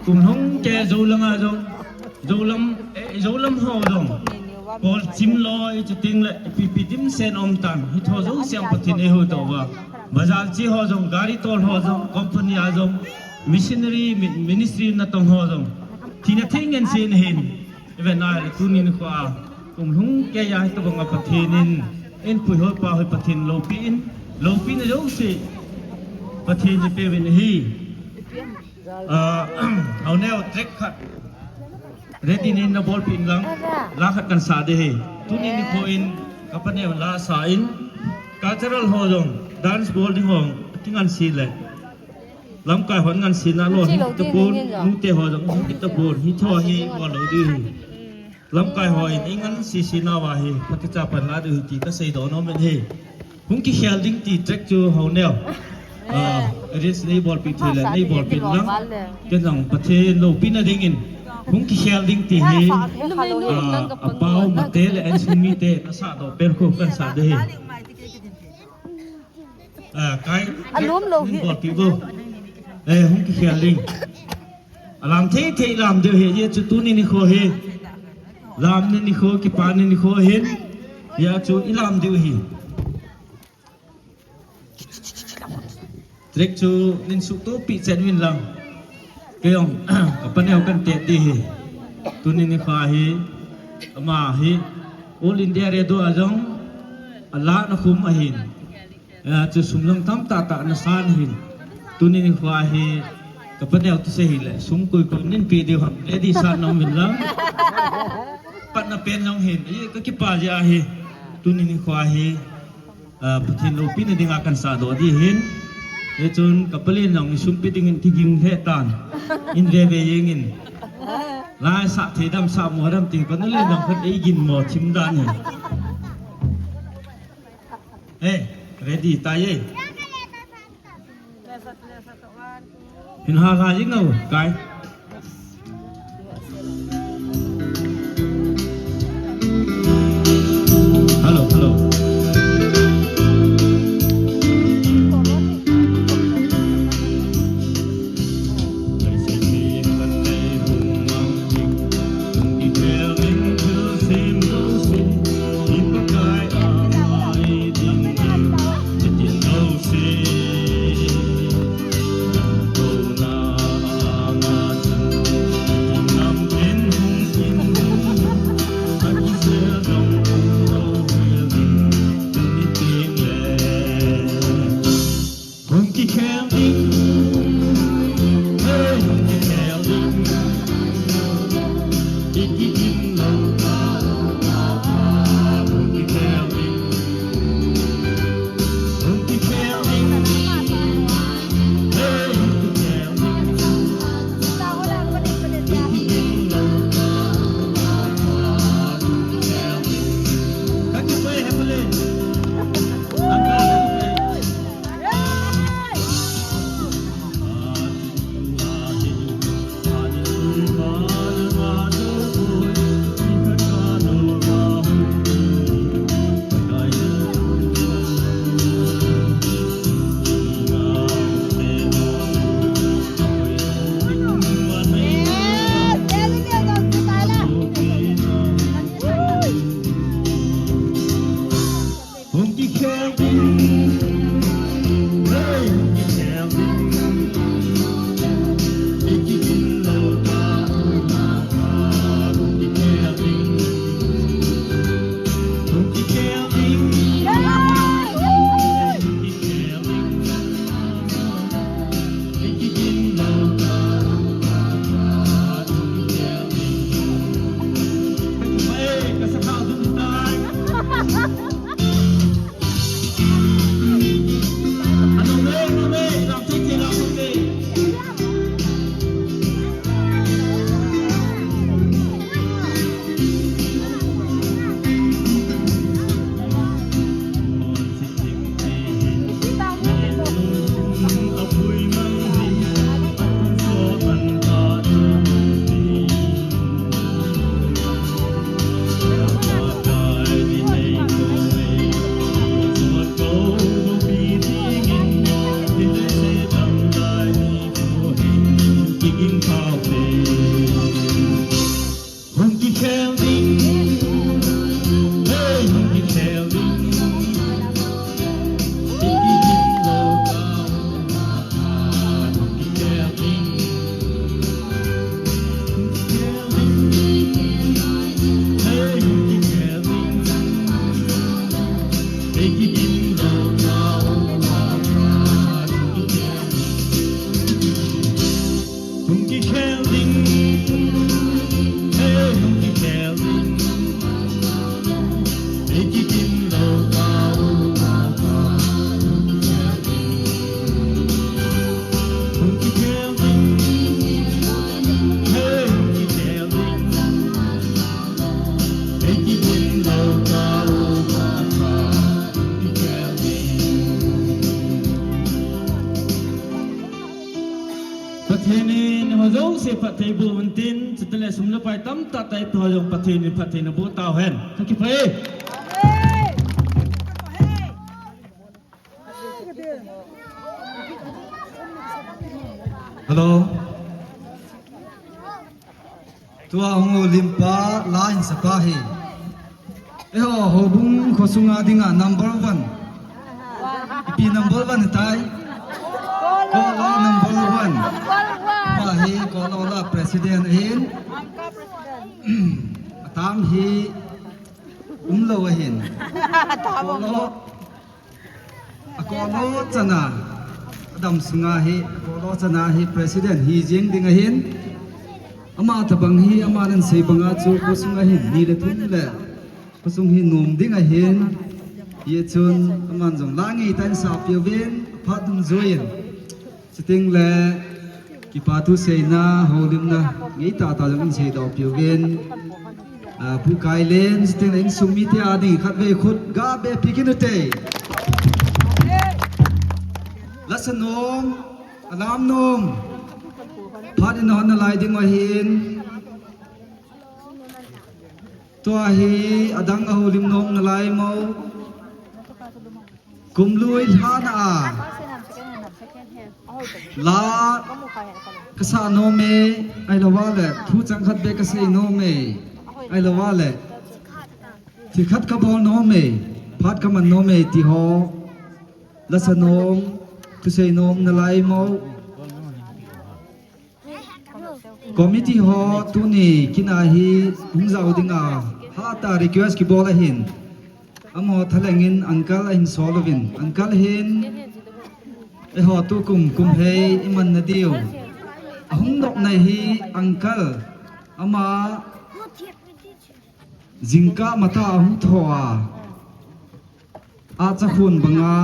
kum lhung kei jou lang a jong, jou lam, eh, jou lam ho jong, kol chim lou, hichu teng le, ipi ipi dimset um tan, hiche ho jouse a Pathen in eihuhdoh uva. Bazar che ho jong, gari tol ho jong, company a jong, missionary, mi-, ministry natong ho jong, thina thei ngen se nahin, ivet na le tuni nikho a, kum lhung kei a hitobang a Pathen in, in puihoi pahoi Pathen loupi in, loupina jouse Pathen in eipeuvin ahi. Ah, Haoneo track khat. Ready nin nabolpeh in lang. La khat kahin sa ding ahi. Tuni nikho in, kapaneo la sa in. Cultural ho jong, dance bol ding ho, kingansi le. Lamkai hon ngansena lou, hita pon, nute ho jong, hita pon, hiche ho hi, bol lou ding ahi. Lamkai hon, ingansena uva hi, phatechan pan la ding ahi ti kaseidoh nom in ahi. Hung kikhel ding ti track chu Haoneo. Ah, arrange neibolpeh thei le, neibolpeh in lang. Ken jong Pathen loupina dingin. Hung kikhel ding ti hi. Ah, apao mate le insung mite, nasahdoh pen khu kahin sa ding ahi. Ah, kai. Alom lou hi. Bolpeh vo. Eh, hung kikhel ding. Alam thei thei lam diu ahi, hichu tuni nikho hi. Lamna nikho, kipana nikho ahin. Hichu ilam diu ahi. Track chu nin suhtoh peh chet uvin lang. Kei jong, kapaneo kahin tep ding ahi. Tuni nikho hi, ama hi, All India Radio a jong, alah na khum ahin. Hichu sum jong tamtah tah nasan ahin. Tuni nikho hi, kapaneo toh sei hile, sum koi koi nin pe diu ham, ready sa nom uvin lang. Patna pen jong hin, eh, kakipah jeh ahi. Tuni nikho hi, ah, Pathen loupina dinga kahin sahdoh ding ahin. Hichun kapalen jong isum pe dingin kiging lheh tan. In veve jengin. Lai sah thei dam sah mo dam tin kanu le jong khat eigin mo thim dan ahi. Eh, ready, tai e. Hin ha ha jing nau, kai. Hello, hello. Pathen in eiho jouse phatthei boh untin, chuteng le sum le pai tamtah tah ipi ho jong Pathen in phatthei naboh tauhen. Kakipah e. Hello. Tua hung houlimpa la hinsapa hi. Eiho, houbung khosunga dinga number one. Ipi number one tai? Kola number one. Pa hi Kola la president ahin. Atam hi umlou ahin. Kola A Kola chana, adam sunga hi, a Kola chana hi president hi jing ding ahin. Ama tabang hi, ama nan sei banga chu khosunga hin, ni le thum le khosung hi nom ding ahin. Hichun, aman jong la ngei tan sa piuvin, phat dungjuiyin. Chuteng le, kipa thu seina, houlimna, ngei tah tah jong in seidoh piuvin. Ah, Pu Kailen, chuteng le insung mite a ding khatvei khut ga be peh kit ute. Lasa nom, alam nom. Phat in hon nalai ding ahin. Tua hi adang a houlim nom nalai mo. Kum lui lhana a la kasa nom e, ahilou le thu chang khat be kasei nom e, ahilou le thil khat kabol nom e, phat kaman nom e ti ho, lasa nom, thusei nom nalai mo. Committee ho tuni kina hi hung jao dinga hatah request kibol ahin. Amaho thalheng in uncle ahin sol uvin. Uncle hin eiho tukum kum hei iman nadiu ahung nop nai hi uncle ama jingkah matah ahung tho a. Achakhun banga,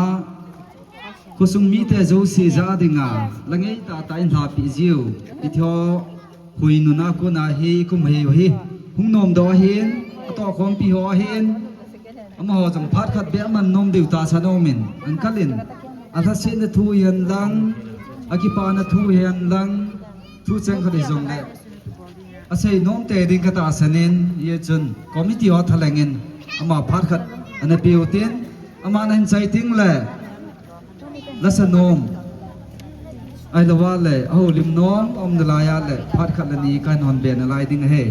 khosung mite jouse ja dinga, la ngei tah tah in lhapi jiu. Itho, hui nuna kona hi, kum hei hi. Hung nom doh ahin, atoh khompi ho ahin. Amaho jong phat khat be aman nom diu tahsan aumin. Uncle in, alhasetna thu hihen lang, akipana thu hihen lang, thu cheng khat hijongle. Asei nom tei ding katahsan in, hichun committee ho thalheng in ama phat khat ana peh utin, ama nahin chai teng le lasa nom, ahilou le ahoulim nom aum nalai a le phat khat le ni kahin hon be nalai ding ahi.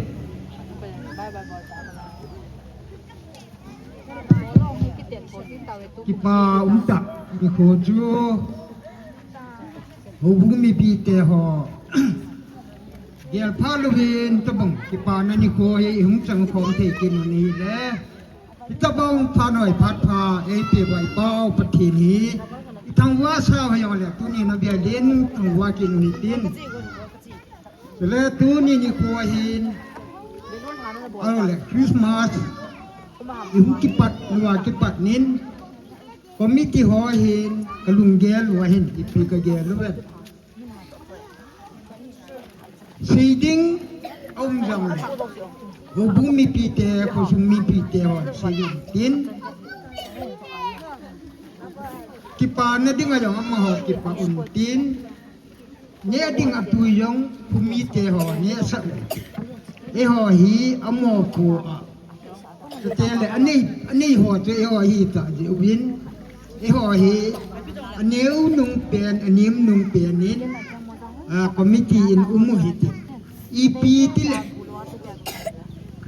Kipa umtah nikho chu houbung mipite ho gelpha louvin tabang kipana nikho hi ihung chang khom thei kit u ahile, hitabang phat noi phat pha eipeh uva i Pau Pathen hi ithangvah sau hijongle tuni nabia din thangvah kit u hitin. Chule tuni nikho hin, ahile Christmas ihung kipat uva kipat nin, committee ho hin kalunggel uva hin ipi kagel uve. Sei ding aum jongle, houbung mipite, khosung mipite hon sei ding tin, kipana dinga jong amaho kipah un tin, neh ding atui jong khomite ho nehsah u. Eiho hi amopo a, chuteng le anei, anei ho chu eiho hi tah jeh uvin, eiho hi aneo nung pen, anem nung pen in, ah, committee in um u hite. Ipi tile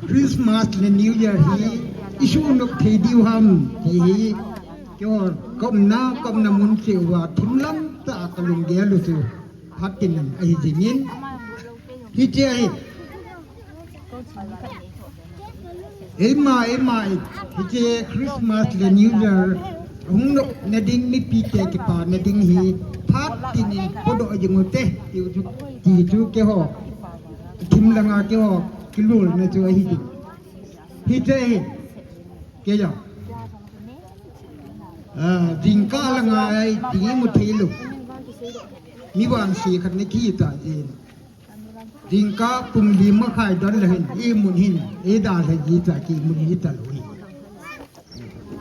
Christmas le New Year hi isuhnop thei diu ham ti hi, keiho kaumna, kaumna mun cheh uva thim lam tah a kalunggel u chu phat tin ahi jingin, hiche ahi. Eima, eima, hiche Christmas le New Year hung nop na ding, mipite kipana ding hi phat tin in podoh jing ute, tiu chu, ti chu keiho thim langa keiho kilolna chu ahi ding. Hiche hi, keiya. Ah, jingkah langa ei ti mu thei lou. Mi vangse khat na kiti jin. Jingkah pung li makhai don le hin, imun hin, idalha ji ta kimun hi talou hi.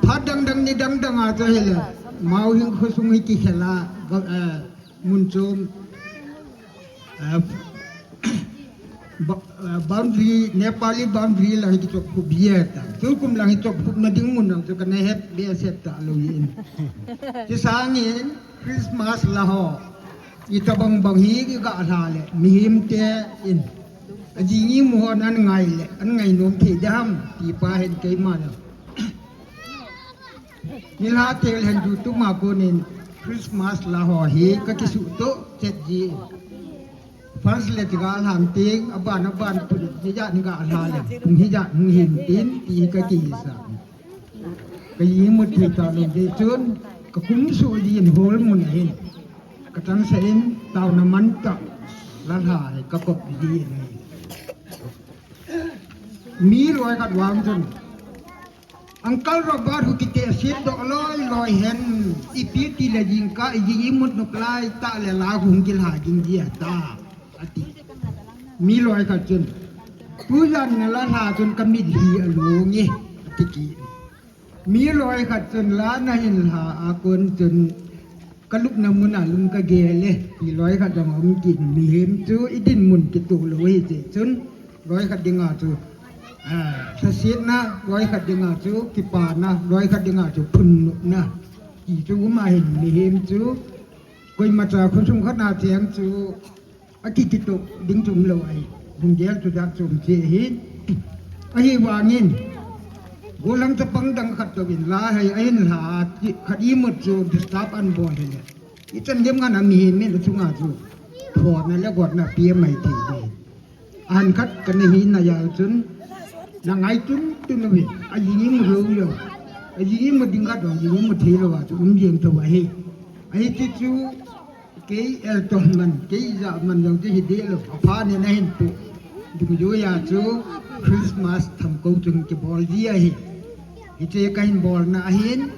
Phat dang dang ni dang dang a chu hile, Mauhing khosung hi kikhel a, ba, eh, mun chom, eh, ba, eh, boundary, Nepali boundary lang hi kichop khup ji ta. Tukum lang hi chop khup na ding mun lang chu kana het behseh talou hin. Chu sangin, Christmas la ho, itobang bang hi kiga lha le, mihem te in. Ajing imu hon an ngai le, an ngainom thei dem, ti pa hin keima le. Nilhah tel hin YouTube ma konin Christmas la ho hi kakisutoh chet ji. First le tiga lhang ting, aban aban pun, hijat ni ga lha le, pung hijat hung hin tin, ti hi kakisa. Ka imu thei talou ding chun, ka kum suh din hol mun ahin. Ka changseh in, taona man tah, la lha hi ka kop din ahi. Mi loi khat vang chun, Uncle Robert hu kiti asit doh loi loi hen, ipi ti le jingkah, iji imut nop lai tah le la hung kilha ding ji ta, ati. Mi loi khat chun, tujan na la lha chun ka mit hi alung e, ati ki. Mi loi khat chun la na hin lha a kon chun ka lupna mun a lung ka gel e. Ti loi khat jong um kit, mihem chu i dinmun kitoh lou hi ti chun loi khat dinga chu, ah, lhasetna, loi khat dinga chu kipana, loi khat dinga chu phunnopna. Ti chu um ahin mihem chu koimacha khosung khat a cheng chu akikitoh ding chu umlou ahi. Lunggel chu dak chu um che ahi. Ahivangin, gollhang chapang dang khat toh in la hi ahin lha, khat imut chu disturb an bol hi le. Ichan dem ngan a mihem in achunga chu phona le gotna pe mai thei ding. Ahin khat kana hina jal chun, na ngai chun tun uve, ajing imu lou lou. Ajing imu ding khat jong, ajing imu thei lou a chu um jeng thou ahi. Ahi ti chu, Kei eltoh man, kei ijat man jong chu hi deh lou, apha nin ahin pu. Dungjuia chu Christmas thamko chu hin kibol ji ahi. Hiche kahin bolna ahin,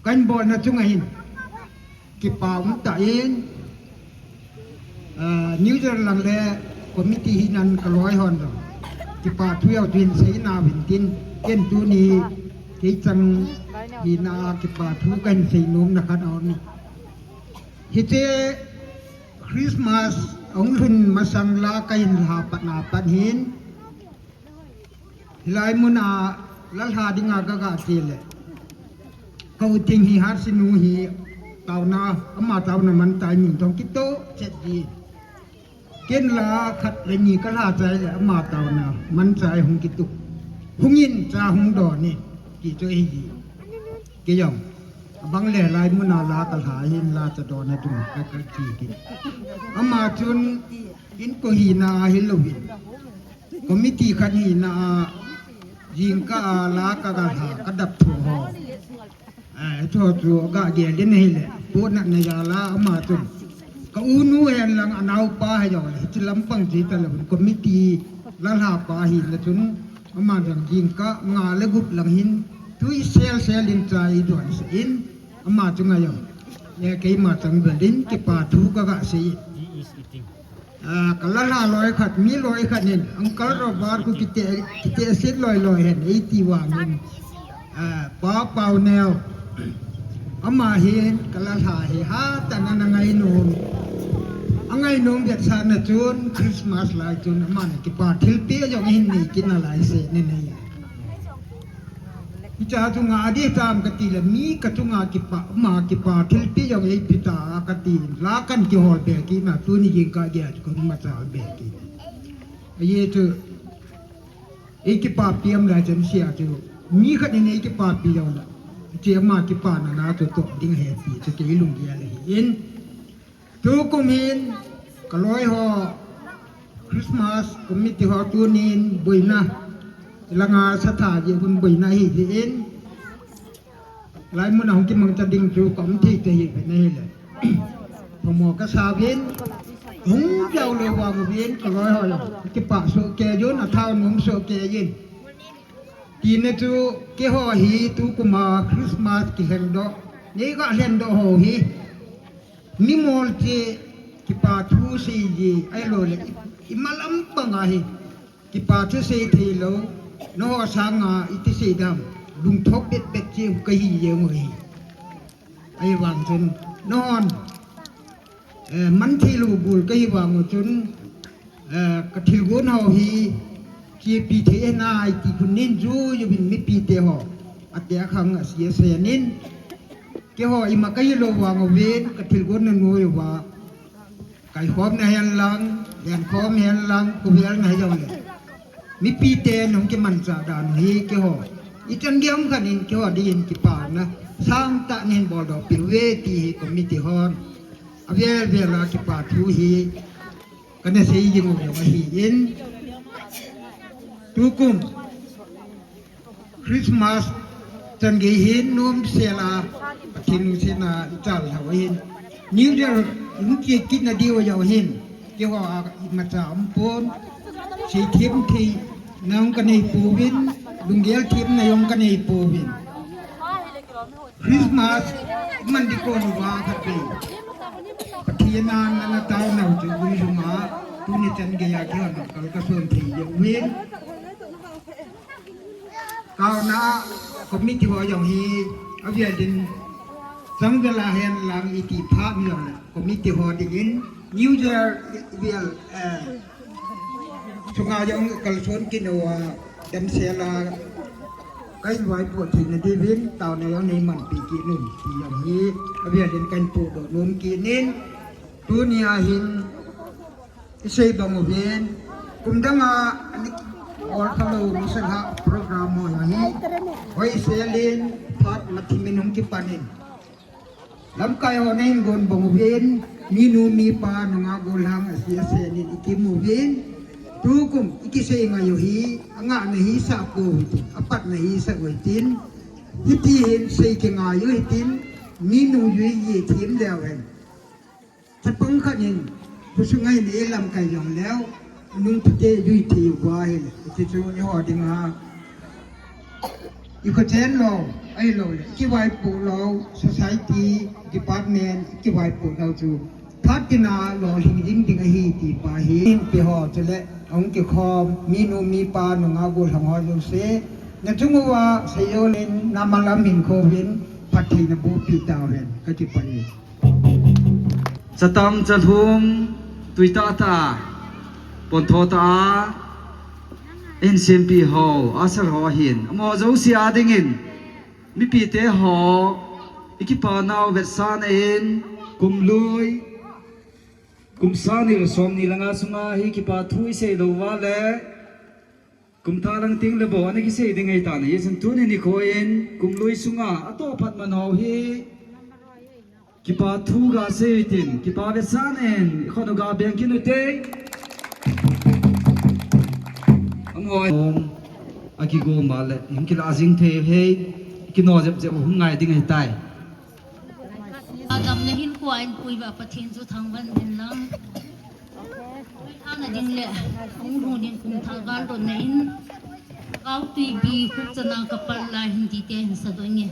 kahin bolna chung ahin, kipa um tah in, ah, New Year lang le committee hinan ka loi hon jong kipa thu jao chu hin seina uvin tin, ken tuni kei chang hina kipa thu kahin seinom na khat ahi. Hiche Christmas ahung lhun masang la kahin lha pat na pat hin, hilai mun a la lha dinga ka ga che le, ka u Thing hi Harsinu hi taona, ama taona man tai min tong kitoh chet ji. Ken la khat le ni ka lha chai le ama taona man chai hung kitoh. Hung in cha hung don e, ti chu ahi ji. Kei jong, abang le lai mun a la ka lha hin la cha don a tung ka ka ti ki. Ama chun inko hina ahi louvin, committee khat hina a, jingkah a la ka ga lha, ka dap tho ho. Eh, chu chu ga gel din ahi le, pu na na jal a ama chun. Ka u nu hen lang a naopa hi jong le, hiche lampang chu ta louvin, committee la lha pa hi le chun, ama jong jingkah nga le gup lang hin, tui sel sel in cha i don sah in, ama chu ngai jong. Le keima chang bel in, kipa thu ka ga sei. Ah, ka la lha loi khat, mi loi khat nin, Uncle Robert khu kiti, kiti asit loi loi hen, eiti vangin. Ah, Pa Pauneo. Ama hin ka la lha hi hatah in ana ngainom. Angainom vetsahna chun Christmas lai chun ama na kipa thilpeh jong hin nei kit nalai seh nin ahi. Hiche chunga adih tam kati le mi ka chunga kipa, ama kipa thilpeh jong eipeh ta kati, la kan kihol be kit na tuni jingkah geiya chu ka machal be kit. Ahi chu, ei kipapi um lai chan sia chu, mi khat in ei kipapi jong la, hiche ama kipana na chu toh ding ahi ti chu kei lunggel ahi in. Tukum hin, ka loi ho, Christmas committee ho tunin, boina. Langa satha jeh hun boina hi jeh in. Lai mun a hung kimangcha ding chu ka um thei thei hi ve na hi le. Phamo ka sa vin. Hung piau le vang vin ka loi ho jong. Kipah soh kei jun a thao nom soh kei jin. Tina chu keiho hi tukum a Christmas kilhen doh. Nei ga lhen doh ho hi. Nimol che kipa thu sei ji ahilou le i, i malam pang a hi. Kipa thu sei thei lou, nangho sanga iti sei dam, lungthop bet bet che ka hi jeng u hi. Ahivang chun, nangho, eh, man thei lou bul ka hi vang u chun, eh, ka thilgon ho hi, chepi thei nai ti khun nin ju ju bin mipi te ho, ate akhang a sia sia nin, keiho ima ka hi lou vang uvin, ka thilgon na noi uva, Kaikhom na hen lang, lenkhom hen lang, kuvel na jong le. Mipi te nung kimancha dan hi keiho. I chan diam khan in keiho din kipana. Sangtah nin bol doh pi ve ti hi committee hon. Avel vel a kipa thu hi. Kana sei jing u jong ahi in. Tukum. Christmas chan gei hin nom sel a Pathen lungset a i chal lhau ahin. New Year in ki kit na diu jong hin. Keiho a imacha um pon. Seithem thei na jong ka nei pouvin. Lunggel them na jong ka nei pouvin. Christmas man di kon uva khat ve. Pathen a na na taona u chu ui lunga. Tuni chan gei a keiho na kal ka son thei jeh uvin. Kauna committee ho jong hi avel din chang vel a hen lang iti phat mi jong le committee ho dingin New Year vel, eh, chunga jong kalson kit uva damsel a ka invite po thei na diuvin taona jong nei manpi kit un ti jong hi avel din kan podoh nom kit in tuni a hin I sei bang uvin, kum dang a ani ol khalou mi sa ha program ho hi. Hoi selin phat mathimin hung kipan in. Lamkai ho nei gon bang uvin, minu mipa nunga gollhang a sia senin i kim uvin. Tukum i kisei ngai u hi, anga na hi sa ko hitin, apat na hi sa ko hitin. Hiti hin sei kingai u hitin, minu jui ye thim leu hen. Chapang khat in, khosung a hin i lamkai jong leu, nung thute jui thei uva ahile, hiche chu eiho dinga. I khochen lou, ahilou le, i kivaipoh lou, society, department, i kivaipoh lou chu. Phat tina lolhing ding ding ahi ti pa hi. Hingpi ho chule, ahung kikhom, minu mipa nunga gollhang ho jouse. Na chung uva, seijou len, na malam hin khovin, phattheina bohpi tauhen, ka kipah e. Chatam chalhum tuitah tah a, pontho tah a, ahin sempi ho, asal ho ahin, amaho jouse a dingin, mipite ho, i kipa nau vetsahna in, kum lui, kum sang ni le som ni le nga sunga hi kipa thu i sei lou uva le, Kum thah lang teng le bou, ana kisei ding ahitan, hijeh chun tuni nikho in, kum lui sunga, atoh phat man ho hi, kipa thu ga sei u hitin, kipa vetsahna in, i khut u ga beng kit u hite. Amaho, akigom a le, hung kila jing thei u hi, kino jep jep u hung ngai ding ahitai. Adam le hin kua in pui ba Pathen chu thangvah in lang. Thana ding le, hung hung ding kum thah gal don na in. Kau tui bi khuk chana kapal lai hin ti te hin sa don nge.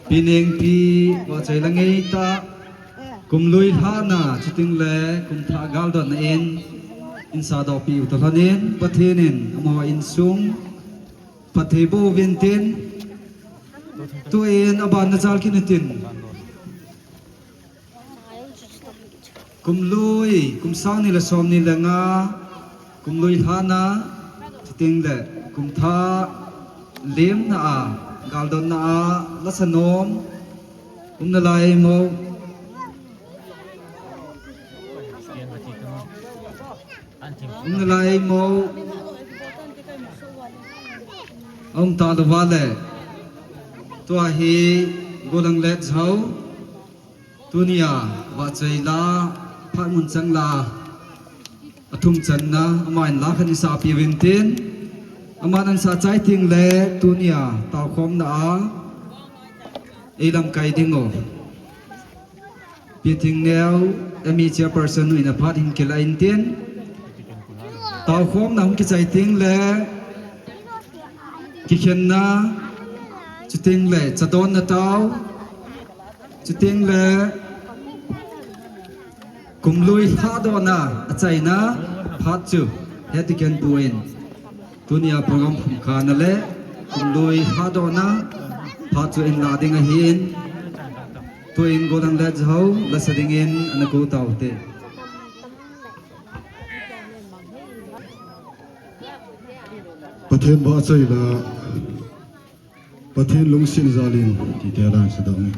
Pi Nengpi, vahchoi la ngeitah, kum lui lhahna, chuting le kum thah galdotna in, in sadohpi u toh lhonin, Pathen in amaho insung phatthei boh uvin tin, tuin aban nachal kit utin. Kum lui, kum sang ni le som ni le nga, kum lui lhahna, chuting le kum thah lemna a, galdotna a, lasa nom um nalai mo. Um nalai mo. Um talou vale. Tua hi gollhang let jao. Tunia vahchoi la, phat mun chang la, athum channa, aman la khat in sapi uvin tin, aman asah chai teng le, tunia taokhomna a, eilamkai ding u Pi Thingneo, M E chairperson nu in aphat hin kilah in tin, taokhomna hung kichai teng le, kikhenna, chuting le, chadonna tao, chuting le, kum lui lhahdohna, achaina, phat chu, heti ken buin. Tunia program khumkhana le, kum lui lhahdohna, phat chu in la ding ahin. Tuin gollhang let jao, lasa dingin, ana kou taute. Pathen vahchoi la, Pathen lungset jal in, titi a dan sa dong.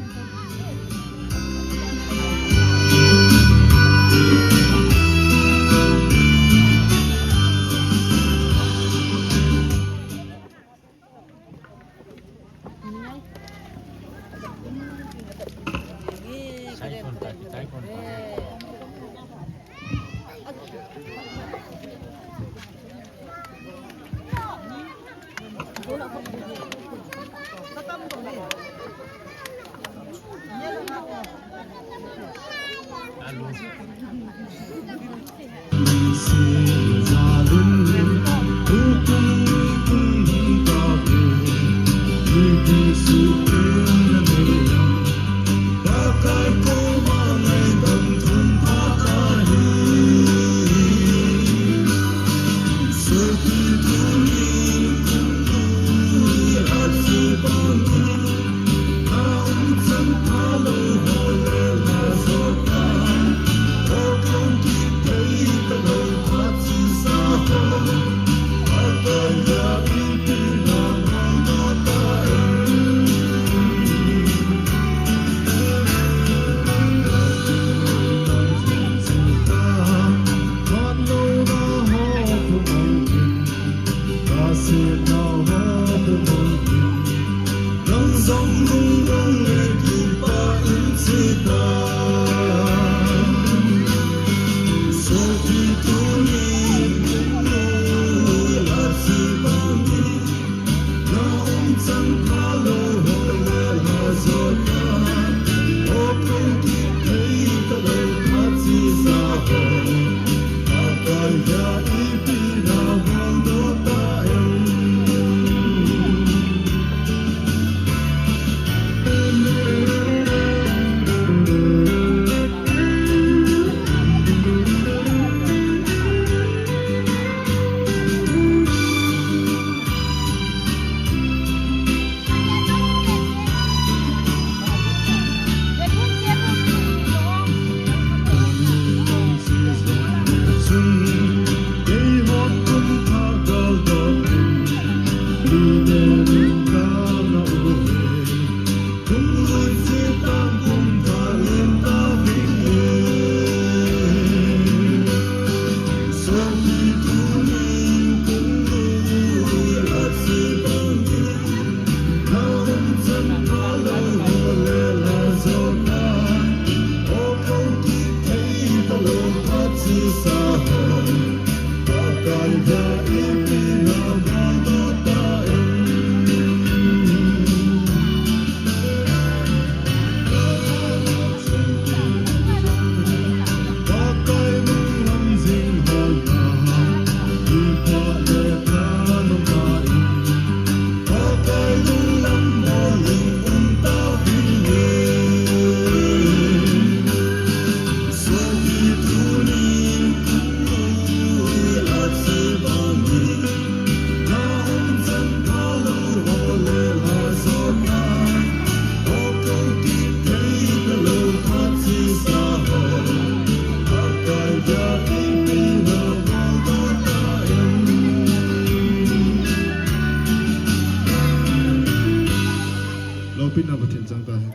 Lopina Pathen chang ta hen.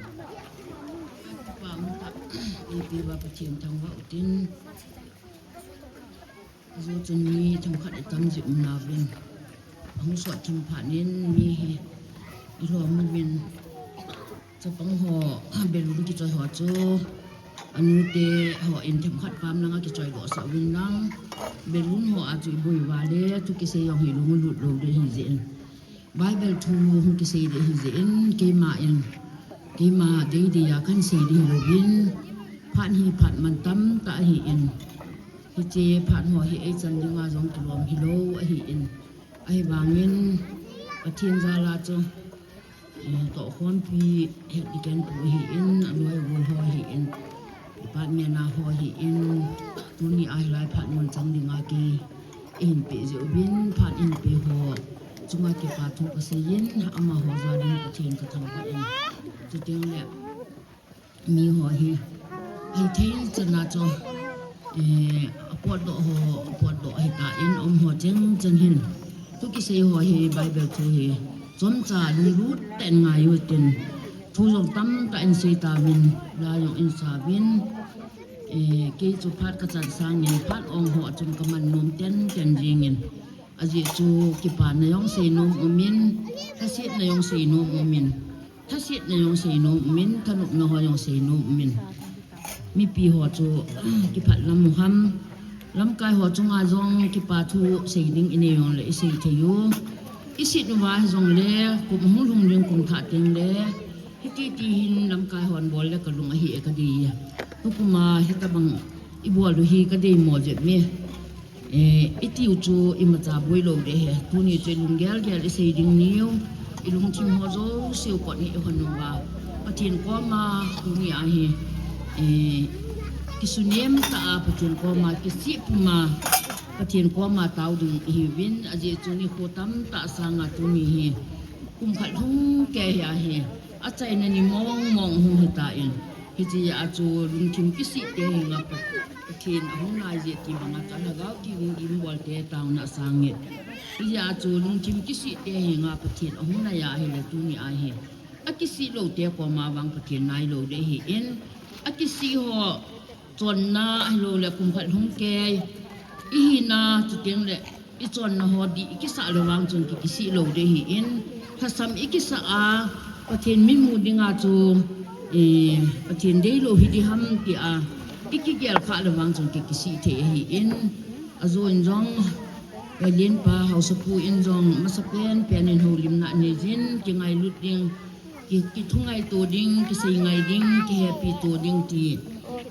Ipi ba Pathen thangvah utin. Ajo chun mi themkhat itam jeh um nauvin. Ahung sot thim phat in mi hi ilhom uvin. Chapang ho, balloon kichoi ho chu, anute hon themkhat pam langa kichoi doh sah uvin lang. Balloon ho a chu iboi uva le, thu kisei jong hi lunglut lou ding ahi jeh in. Bible thu hung kisei ding ahi jeh in, keima in, keima deidei a kahin sei ding hilou vin, phat hi phat mantam tah ahi in, hiche phat ho hi eichan dinga jong kilom hilou ahi in, ahivangin Pathen jal a chu, eh, tohkhompi het ding kahin pu ahi in, aloi agol ho ahi in, department a ho ahi in, tuni a hilai phat mun chang dinga kei eihin peh jeh uvin, phat eihin peh ho chunga kipa thu kasei in, amaho jal in Pathen kathangvah in. Chuteng le mi ho hi ahithei chan a chu, eh, apotdoh ho, apotdoh ahitan, aum ho cheng cheng hin thu kisei ho hi Bible thu hi chomcha lunglut tah in ngai utin, thu jong tamtah in sei tauvin, la jong in sa uvin, eh, kei chu phat kachan sangin phat ong ho a chun kaman nom tenten jingin. Ajeh chu kipana jong sei nom umin, thasetna jong sei nom umin, thasetna jong sei nom umin, thanopna ho jong sei nom umin. Mipi ho chu kipah lam u ham, lamkai ho chunga jong kipa thu sei ding inei jongle isei thei u. Isit uva hijongle, kum hung lhung ding kum thah teng le, hiti ti hin lamkai hon bol le kalung ahi e kadei. Tukum a hitabang ibol u hi kadeimo jep me. Eh, itiu chu imacha boi lou ding ahi. Tuni chu ilunggel gel isei ding niu, ilungthim ho jouse u kot hi ihon uva, Pathen koma tuni ahi, eh, kisunem tah a Pathen koma kisih puma Pathen koma tao ding ihiuvin, ajeh chu nikho tamtah sanga tuni hi kum khat lhung kei hi ahi. Achaina ni mong mong hung hitan, hitia chu lungthim kisih te henga Pathen ahung nai jeh ti banga chu lhagao kiu in bol te taona asang e. Hijeh a chu lungthim kisih te henga Pathen ahung nai ahile tuni ahi, akisih lou te koma vang Pathen nai lou ding ahi in, akisih ho chonna ahilou le kum khat lhung kei ihina, chuteng le ichonna ho dih ikisah le vang chun ki, kisih lou ding ahi in, lhasam ikisah a, Pathen mitmu dinga chu, eh, Pathen deilou hi ding ham tia ikigel khah le vang chun ki, kisih thei ahi in, ajo in jong, Lenpa Haosapu in jong, masapen pen in houlimna anei jin, kingailut ding, ki, kithungaito ding, kisei ngai ding, kihepi to ding ti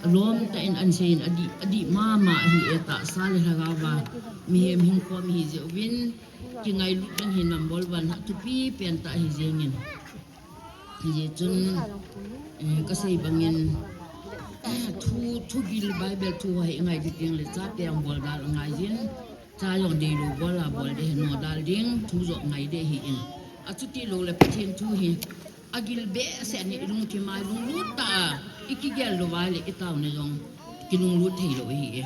alom tah in ahin sei in adih, adih mama ahi e, tahsa le lhagao va mihem hinkho mi ahi jeh uvin, kingailut ding hi number one a thupi pen tah ahi jengin. Hijeh chun, eh, kasei bangin, thu, thugil Bible thu ho hi ngai ding teng le chate jong bol dal angai jin. Cha jong deilou bol a bol ding ahi, no dal ding, thu jong ngai ding ahi in. Achuti lou le Pathen thu hi agil behseh in ilungthim a ilunglut tah a ikigel lou uva le itaona jong kilunglut thei lou ahi e.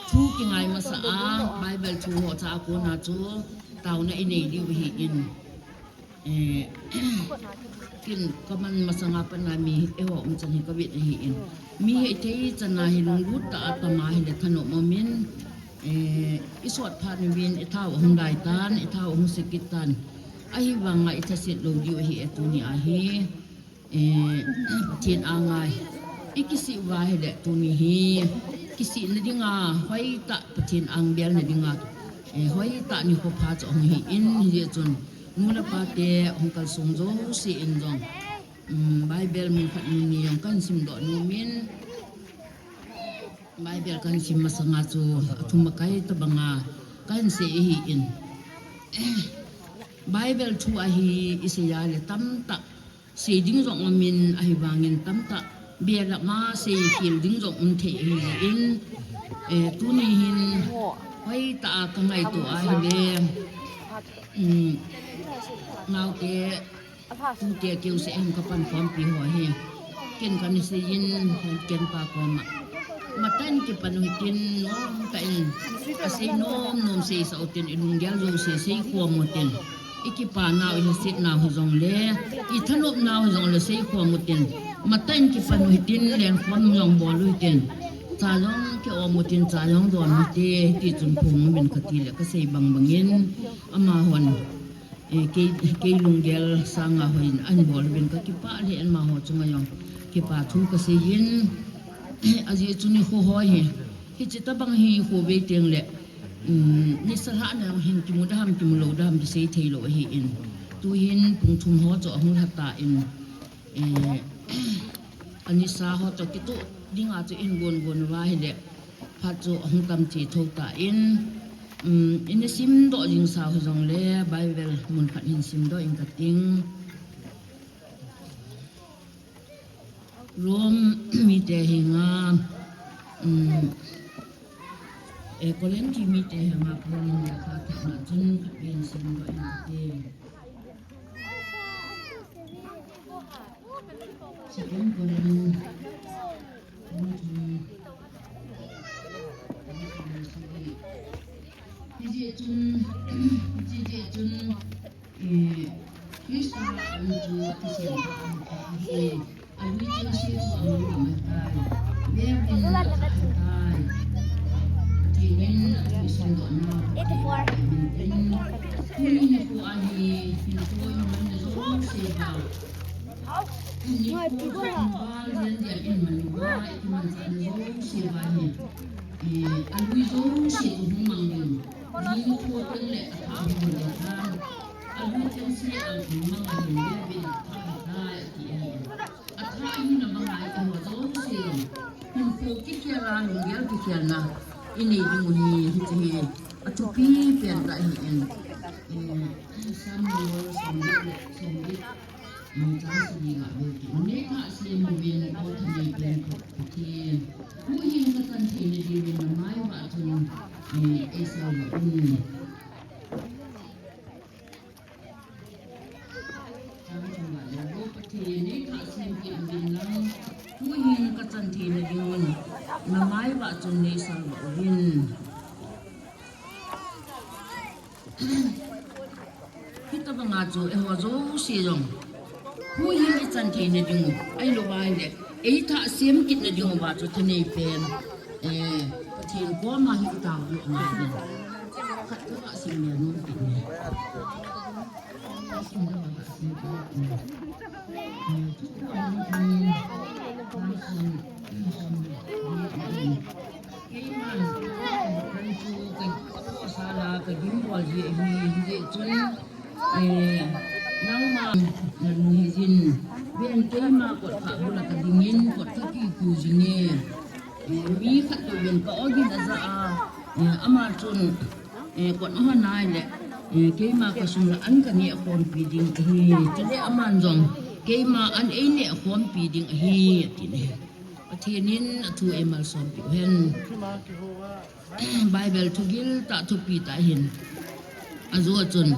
Thu kingai masa a Bible thu ho cha a kona chu taona inei diu ahi in. Eh, kin kaman masanga pat a mi eiho umchan hi kavet ahi in. Mi hi ithei chan a hi lunglut tah a tam a hile thanop umin, eh, isot phat uvin ithao ahung dai tan, ithao ahung se kit tan. Ahivanga ithaset lou diu ahi e tuni ahi. Eh, Pathen a ngai. Ikisih uva hile tuni hi kisihna dinga hoitah Pathen a belna dinga, eh, hoitah nikho pha chu ahung hi in, hijeh chun nu le pa te hung kalsong jouse in jong, um, Bible mun khat mun ni jong kahin simdoh nomin, Bible kahin sim masanga chu athum akai tabanga kahin sei ahi in. Bible thu ahi isei a le tamtah sei ding jong umin ahivangin tamtah bela ma sei khel ding jong um thei ahi in, eh, tuni hin hoitah a ka ngaito ahile, um, naote, tute keu se hin ka pankhompi ho hi. Ken kana seiyin, ken pa koma. Matah in kipan u hitin, nomtah in. Asei nom nom seisah utin, i lunggel jouse seikhom utin. I kipa nau, i lhaset nau hijongle, i thanop nau hijongle seikhom utin. Matah in kipan u hitin, lengkhom jong bol u hitin. Cha jong kiom utin, cha jong don u hite, ti chun phung min kati le kasei bang bangin, amahon. Eh, kei, kei lunggel sanga hoiyin ahin bol uvin ka kipah lheh in amaho chunga jong kipa thu kaseiyin, ajeh chu nikho ho hi, hiche tabang hi khovei teng le, um, nisa lhah na hin kimu da ham, kimu lou da ham kisei thei lou ahi in. Tuhin pung thum ho chu ahung lha tan, eh, anisa ho chu kitoh dinga chu in gon gon uva hile, phat chu ahung tam che tho tan, um, ina simdoh jing sa ho jongle Bible mun khat hin simdoh ing kating. Rome mite henga, um, eh, Korinthi mite henga Paul in lekha thot na chun khat hin simdoh ing kating. Second Corinth, hijeh chun, hijeh chun, eh, Christa a um chu kisem tah a um tah ahi. Alui chengse chu amang gam ahitai. Veuvin, athah ahitai. Pathen in athu sumdohna ahin tin. Tuni nikho ahi, hinkho imanna jouse uva. Hinkho imanna jouse uva, ikimanchahna jouse uva hi. Eh, alui jouse chu hung mang ding. Hinkho teng le athah hung mang ding. Alui chengse a hung mang ding, veuvin, athah ahitai, ati ahi. Athah ahina banga eiho jouse jong hinkho kikhel a, lunggel kikhelna inei ding u hi, hiche hi athupi pen tah ahi in. Eh, Samuel somget le somget, mm, chang sagi ga vel kit. Neithah sem uvin, O thanei pen Pathen. Huhhing kachan theina diuvin namai vah chun, eh, eisalvah un. Chang thum a le, O Pathen, neithah sem kit uvin lang, huhhing kachan theina diuvin, namai vah chun neisalvah uvin. Hitabanga chu eiho jouse jong huhhing ichan theina diu, ahilou ahile eithah sem kitna diuva chu thanei pen, eh, Pathen koma hi itao diu angai in. Khat kava sim le nom kit ne. Keiman, kan chu ka, ka sala ka gimbol ji ahi, hijeh chun, eh, nangma nalung hijin, ven keima kot kha bula ka dingin, kot kha kiku jing e, eh, mi khat toh ven ka ogin aja a, eh, ama chun, eh, kot ahon ahile, eh, keima kasung la an kaneh khompi ding ahi, chule aman jong keima an eineh khompi ding ahi, ati ne. Pathen in athu eimalsom piu hen. Bible thugil tah thupi tah ahin. Ajo a chun,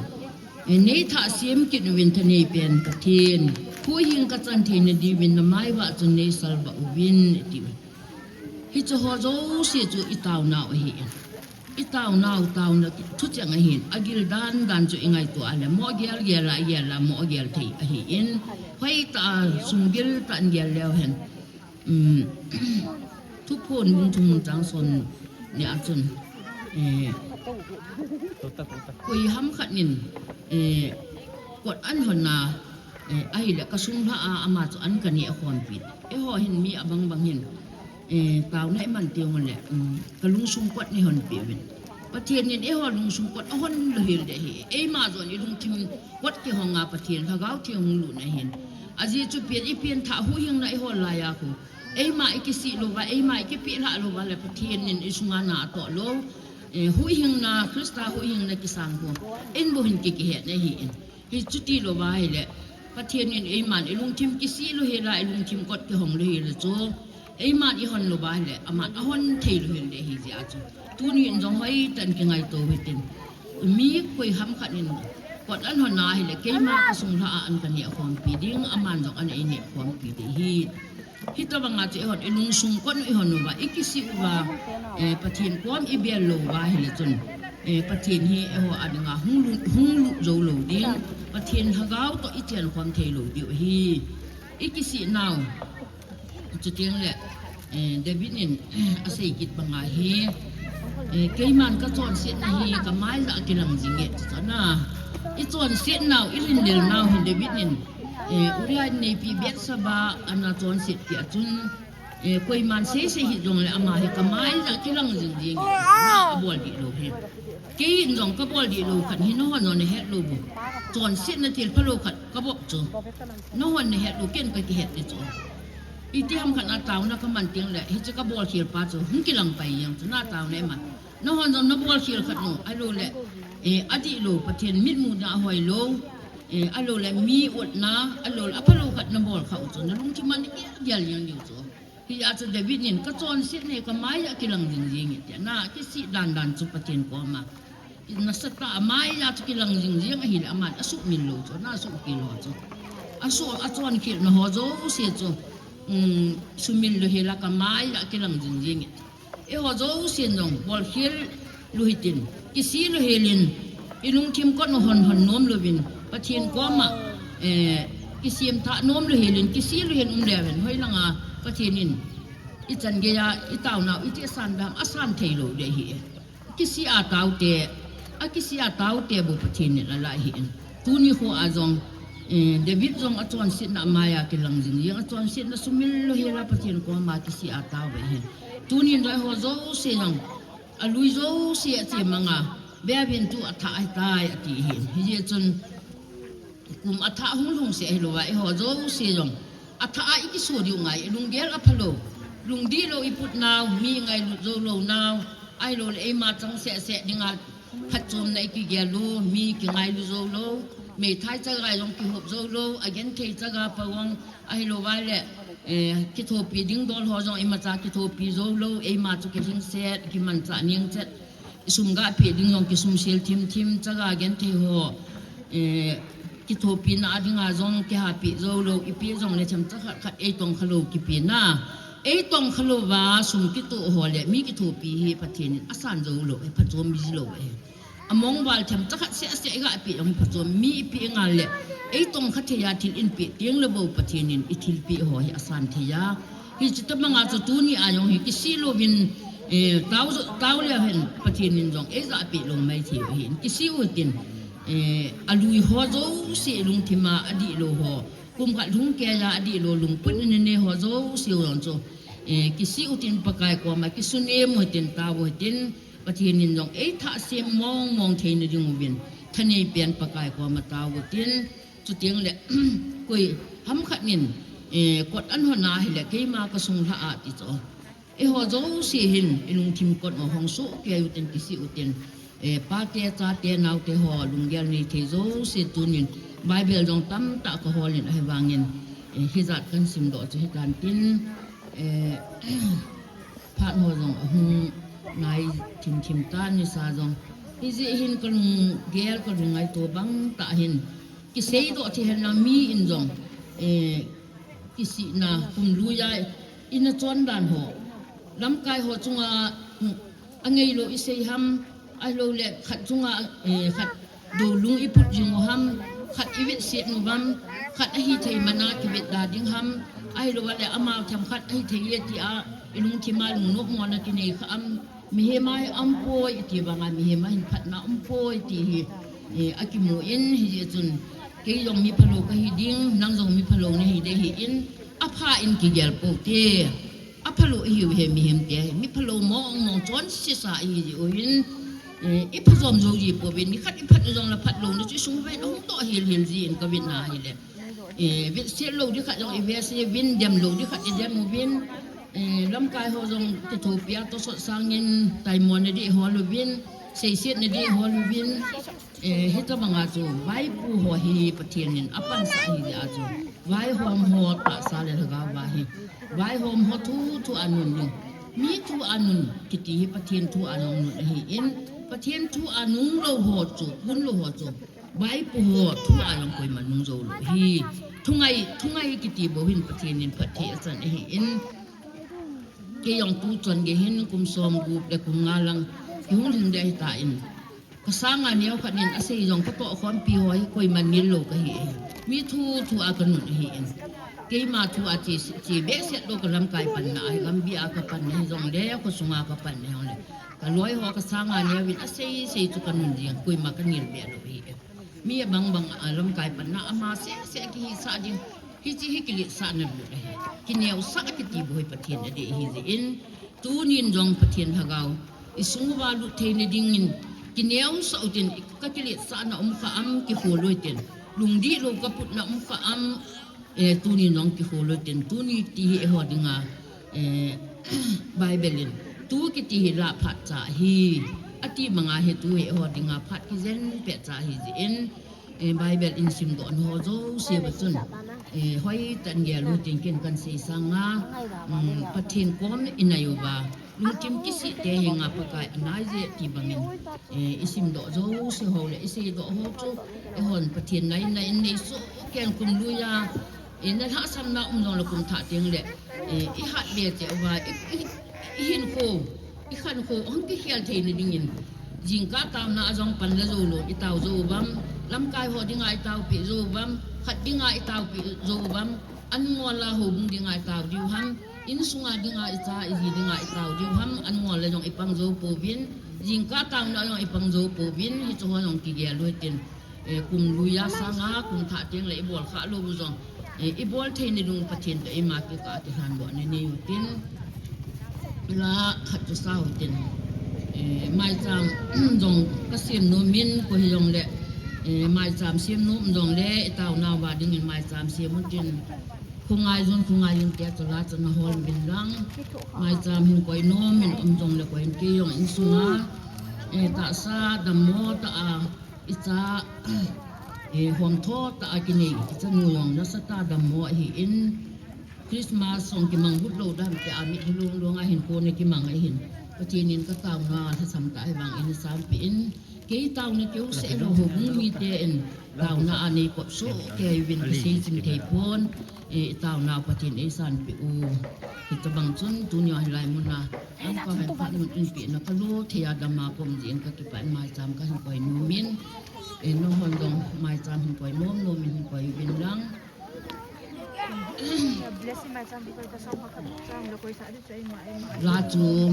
eh, neithah sem kit uvin thanei pen Pathen. Huhhing kachan theina diuvin namai vah chun neisalvah uvin, ati u. Hiche ho jouse chu itaonau ahi in. Itaonau, taona thucheng ahin. Agil dan dan chu ingaito a le, mo gel gel a, gel a, mo gel thei ahi in. Hoitah a, sunggil tah in gel leu hen. Um, Thuphon bung thum chang som ni a chun, eh, koi ham khat in, eh, kot an hon a, eh, ahile kasung lha a ama chu an kaneh khompi. Eiho hin mi abang bang hin, eh, taona iman teng ule, um, kalungsung kot neihon peh uvin. Pathen in eiho lungsung kot ahon lou hel ding ahi. Eima jong ilungthim kot kihong a Pathen Lhagao Theng hung lutna ahin. Ajeh chu pen ipen thah huhhingna ihol laiya khu, eima ikisih louva, eima ikipeh lhah louva le Pathen in isunga na atoh lou. eh, huhhingna, Christa huhhingna kisang ho, in bou hin ki, kihetna ahi in. Hichuti lou va ahile, Pathen in eiman ilungthim kisih lou hela, ilungthim kot kihong lou hela chu, eiman ihon lou va ahile, aman ahon thei lou hel ding ahi jeh a chu, tuni in jong hoitah in kingaito hitin. Mi koi ham khat in kot ahon ahile, keima kasung lhah a an kaneh khompi ding, aman jong an eineh khompi ding ahi. Hitobang a chu eihon ilungsung kot u ihon uva, ikisih uva, eh, Pathen kom ibel lou uva ahile chun, eh, Pathen hi eiho a dinga hung lut, hung lut jou lou ding, Pathen Lhagao toh ichen khom thei lou diu ahi. Ikisih nau, chuteng le, eh, David in asei kit banga hi, eh, keiman kachonsetna hi kamai jah a kilang jing e, chu chu ana. Ichonset nau, ilhinlel nau hi David in, eh, Uriah inneipi Bathsheba ana chonset peh a chun, eh, koiman seisei hih jongle ama hi kamai jah a kilang jing jing e, abol dih lou hi. Kei in jong kabol dih lou khat hi nahon jong nahet lou bou. Chonsetna thil phalou khat kabol chu, nahon nahet lou, ken kakihet ding chu. Itiham khat a taona kaman teng le, hiche kabol khel pa chu hung kilang pai jeng chu, na taona ima. Nahon jong nabol khel khat u, ahilouleh, eh, adih lou, Pathen mitmu dinga ahoi lou, eh, ahilouleh mi utna, ahilouleh aphalou khat nabol khah u chu, nalungthim a nagel gel jeng diu chu. Hijeh a chu David in, kachonsetna hi kamai jah a kilang jing jing e, tia na kisih dan dan chu Pathen koma, nasatah a mai jah a chu kilang jing jing ahile, aman asuhmil lou chu, na asuhkhel lou chu. Asuh, achonkhelna ho jouse chu, um, sumil lou hela kamai jah a kilang jing jing e. Eiho jousen jong bolkhel lou hitin, kisih lou helin, ilungthim kot u hon hon nom louvin, Pathen koma, eh, kisem thah nom lou helin, kisih lou helin um leuhen, hoilanga Pathen in ichan geiya itaonau, itihsan dam asan thei lou ding ahi. Kisih a taote, akisih a taote bou Pathen in alah ahi in. Tuni kho a jong, eh, David jong achonsetna amai a kilang jing jing, achonsetna sumil lou hela Pathen koma kisih a tao ahi. Tunin jong eiho jouse jong, alui jouse ache manga, Beavin tu athah ahitai ati ahi. Hijeh chun, kum athah hung lhung seh ahilouva, eiho jouse jong athah a ikiso diu ngai, ilunggel aphalou, lungdihlou iput nau, mi ngailut jou lou nau, ahilouleh eima chang seh seh dinga phatchomna ikigel u, mi kingailu jou lou, meithai chaga jong kihop jou lou, agenthei chaga pa jong, ahilouva le, eh, kithopi ding dol ho jong imacha kithopi jou lou, eima chu kilhingset, kimanchah ningchet, isum gahpeh ding jong kisumsel thim thim, chaga genthei ho, eh, kithopina a dinga jong kihapeh jou lou, ipeh jongle themcha khat khat eitongkha lou kipena. Eitongkha louva sum kitoh ho le mi kithopi hi Pathen in asan jou lou, eh, phachom ji lou, eh. Amongval themcha khat seh seh igahpeh jong hi phachom, mi ipeh ngal le eitongkha theiya thil inpeh teng le bou Pathen in ithilpeh ho hi asan theiya. Hiche tobanga chu tuni a jong hi kisih louvin, eh, tao, tao leu hen Pathen in jong eijahpeh lou mai thei u ahin, kisih u hitin, eh, alui ho jouse lungthim a adihlou ho, kum khat lhung keiya adihlou lungput in ane ho jouse jong chu, eh, kisih u hitin Pakai koma kisunem u hitin, tao u hitin, Pathen in jong eithah sem mong mong theina ding uvin, thanei pen Pakai koma tao u hitin, chuteng le, koi ham khat nin, eh, kot ahon ahile, keima kasung lhah a ti chu. Eiho jouse hin, ilungthim kot u hong sohkei u hitin, kisih u hitin, eh, pate, chate, naote ho, lunggel nei thei jouse tunin, Bible jong tamtah kahol in ahivangin, eh, hijat kahin simdoh chu hitan tin, eh, phat ho jong ahung nai thimthim tan, nisa jong. Hijeh hin kalunggel, kalungngaito bang tah hin, kiseidoh thei henlang mi in jong, eh, kisihna kum luiya ina chon dan ho, lamkai ho chunga, angeilou isei ham, ahilouleh khat chunga, eh, khat doulung iput jing u ham, khat ivetset u ham, khat ahithei mana kivetda ding ham, ahilouleh amau themkhat ahithei e tia ilungthim a lungnopmona kinei kha am, mihem a hi aumpoi iti banga mihem a hin phatna aumpoi ti hi, eh, akimu in, hijeh chun kei jong mi phalou kahi ding, nang jong mi phalou nahi ding ahin, apha in kigel poute. Aphalou ihiu hi mihemte, mi phalou mong mong chonsesa ihi jeh u hin, eh, iphajom jou ji pouvin, nikhat iphatna jongle phatlouna chu isung uva ahung toh hel hel jin kavetna ahile, eh, vetset lou ding khat jong ivetset uvin, dem lou ding khat idem uvin, Eh, lamkai ho jong kithopi a tosot sangin taimona ding hol uvin, seisetna ding hol uvin, eh, hitabanga chu vaipo ho hi Pathen in apansah ahi jeh a chu, vaihom ho tahsa le lhagao va hi, vaihom ho thu thu a nun ding. Mi thu a nun kiti hi Pathen thu a jong nun ahin, Pathen thu a nung lou ho chu, nun lou ho chu, vaipo ho thu a jong koima nung jou lou hi. Thungai, thungai kiti bou hin Pathen in phatthei achan ahin. Kei jong tuchan gei hin kum som gup le kum nga lang kihung lhing ding ahitan, kasanga neo khat in asei jong katoh khompi ho hi koima nil lou kahi e. Mi thu thu a kanun ahin. Keima thu a che, che behseh lou, kalamkai panna a hi, gambi a kapanna hijongle, khosunga kapanna hijongle, kaloi ho kasanga neo in asei sei chu kanun jing, koima kanil be lou hi e. Mi abang bang a lamkai panna ama seh seh kihisah ding. Hiche hi kiletsahna lut ahi. Kineosah kiti bou hi Pathen adei ahi jeh in, tunin jong Pathen lhagao isung uva lut theina dingin, kineosah utin, kakiletsahna um kha am, kikholou utin, lungdih lou kaputna um kha am, eh, tunin jong kikholou utin, tuni ti hi eiho dinga, eh, Bible in tu kiti hi lah phat cha ahi, ati banga hi tu hi eiho dinga phat kijen pet cha ahi jeh in, eh, Bible in simdoh na ho jouse uva chun, eh, hoitah in gel utin, ken kahin sei sanga, um, Pathen kom inai uva, lungthim kisih te henga Pakai anai je ti bangin, eh, isimdoh jouse ho le iseidoh ho chu, eihon Pathen naina in neisoh keng kum lui a, eh, nalhahsamna um jongle kum thah teng le, eh, ihat be cheh uva, i, i, ihinkho, ikhankho hung kikhel theina dingin, jingkah taona a jong panla jou lou, itao jou uvam, lamkai ho dinga itaopeh jou uvam, khat dinga itaopeh jou uvam, an ngol a houbung dinga itao diu ham, insunga dinga, icha iji dinga itao diu ham, an ngol a jong ipang jou pouvin, jingkah taona a jong ipang jou pouvin, hicheho jong kigel utin, eh, kum lui a sanga, kum thah teng le ibol khah lou u jong, eh, ibol theina ding Pathen toh ima kikah a kilhandohna nei utin, la khat chu sa utin, eh, maicham jong kasem nom in, koi hijongle, eh, maicham sem nom jongle, itaonau va dingin maicham sem utin, khongaijun, khongaijun te chu la chu nahol uvin lang, maicham hin koi nom in um jongle koi in, kei jong insunga, eh, tahsa dammo tah a, icha, eh, homtho tah a kinei, ichanu jong nasatah a dammo ahin, Christmas jong kimang but lou dan te a, mitlhi long long a hinkho ana kimang ahin, Pathen in kataona lhasam tah ahivangin eisanpeh in, kei taona keu seh lou, houbung miten taona a neikop soh kei uvin, kasei chim thei pon, eh, itaonau Pathen eisanpeh u. Hitabang chun tunia hilai muna, lamkai hon phat mun eipeh na kalo thei a dama kaum jeh in kakipah in maicham kahin koi nom in, eh, nahon jong maicham hin koi nom nom in hin koi uvin lang. La chu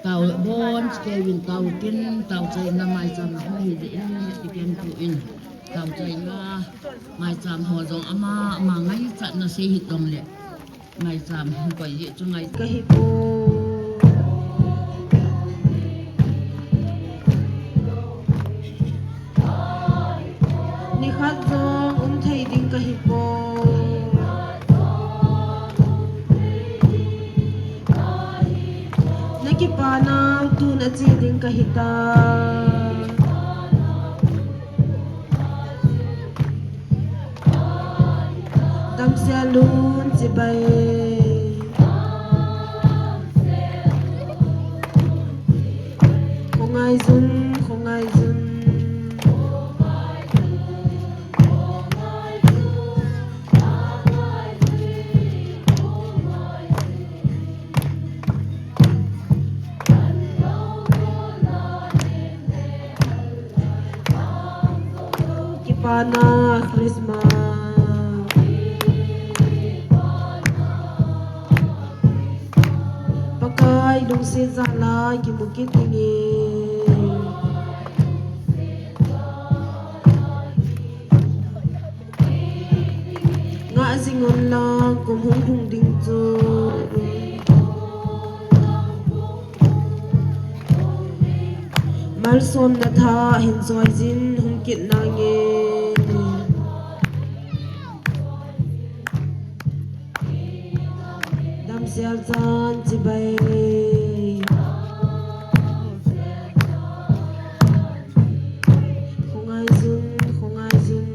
taobon, kei uvin tao tin, taochaina maicham hung hi jeh in, hiti ken tu in, taochaina maicham ho jong ama, ama ngaichatna sei hijongle, maicham hin koi jeh chu ngai kahi poi. Nikhat jong um thei ding kahi poi. Nakipanau tun ache ding kahi tai. Damsel un chibai. Khongaijun, khongaijun. Kipana Christmas. Pakai lungset jal a kimu kit dingin. Ngah jing un lang kum hung lhung ding chu. Malsomna tha hin choi jin hung kit nange. Sialchan chibai. Khongaijun, Khongaijun.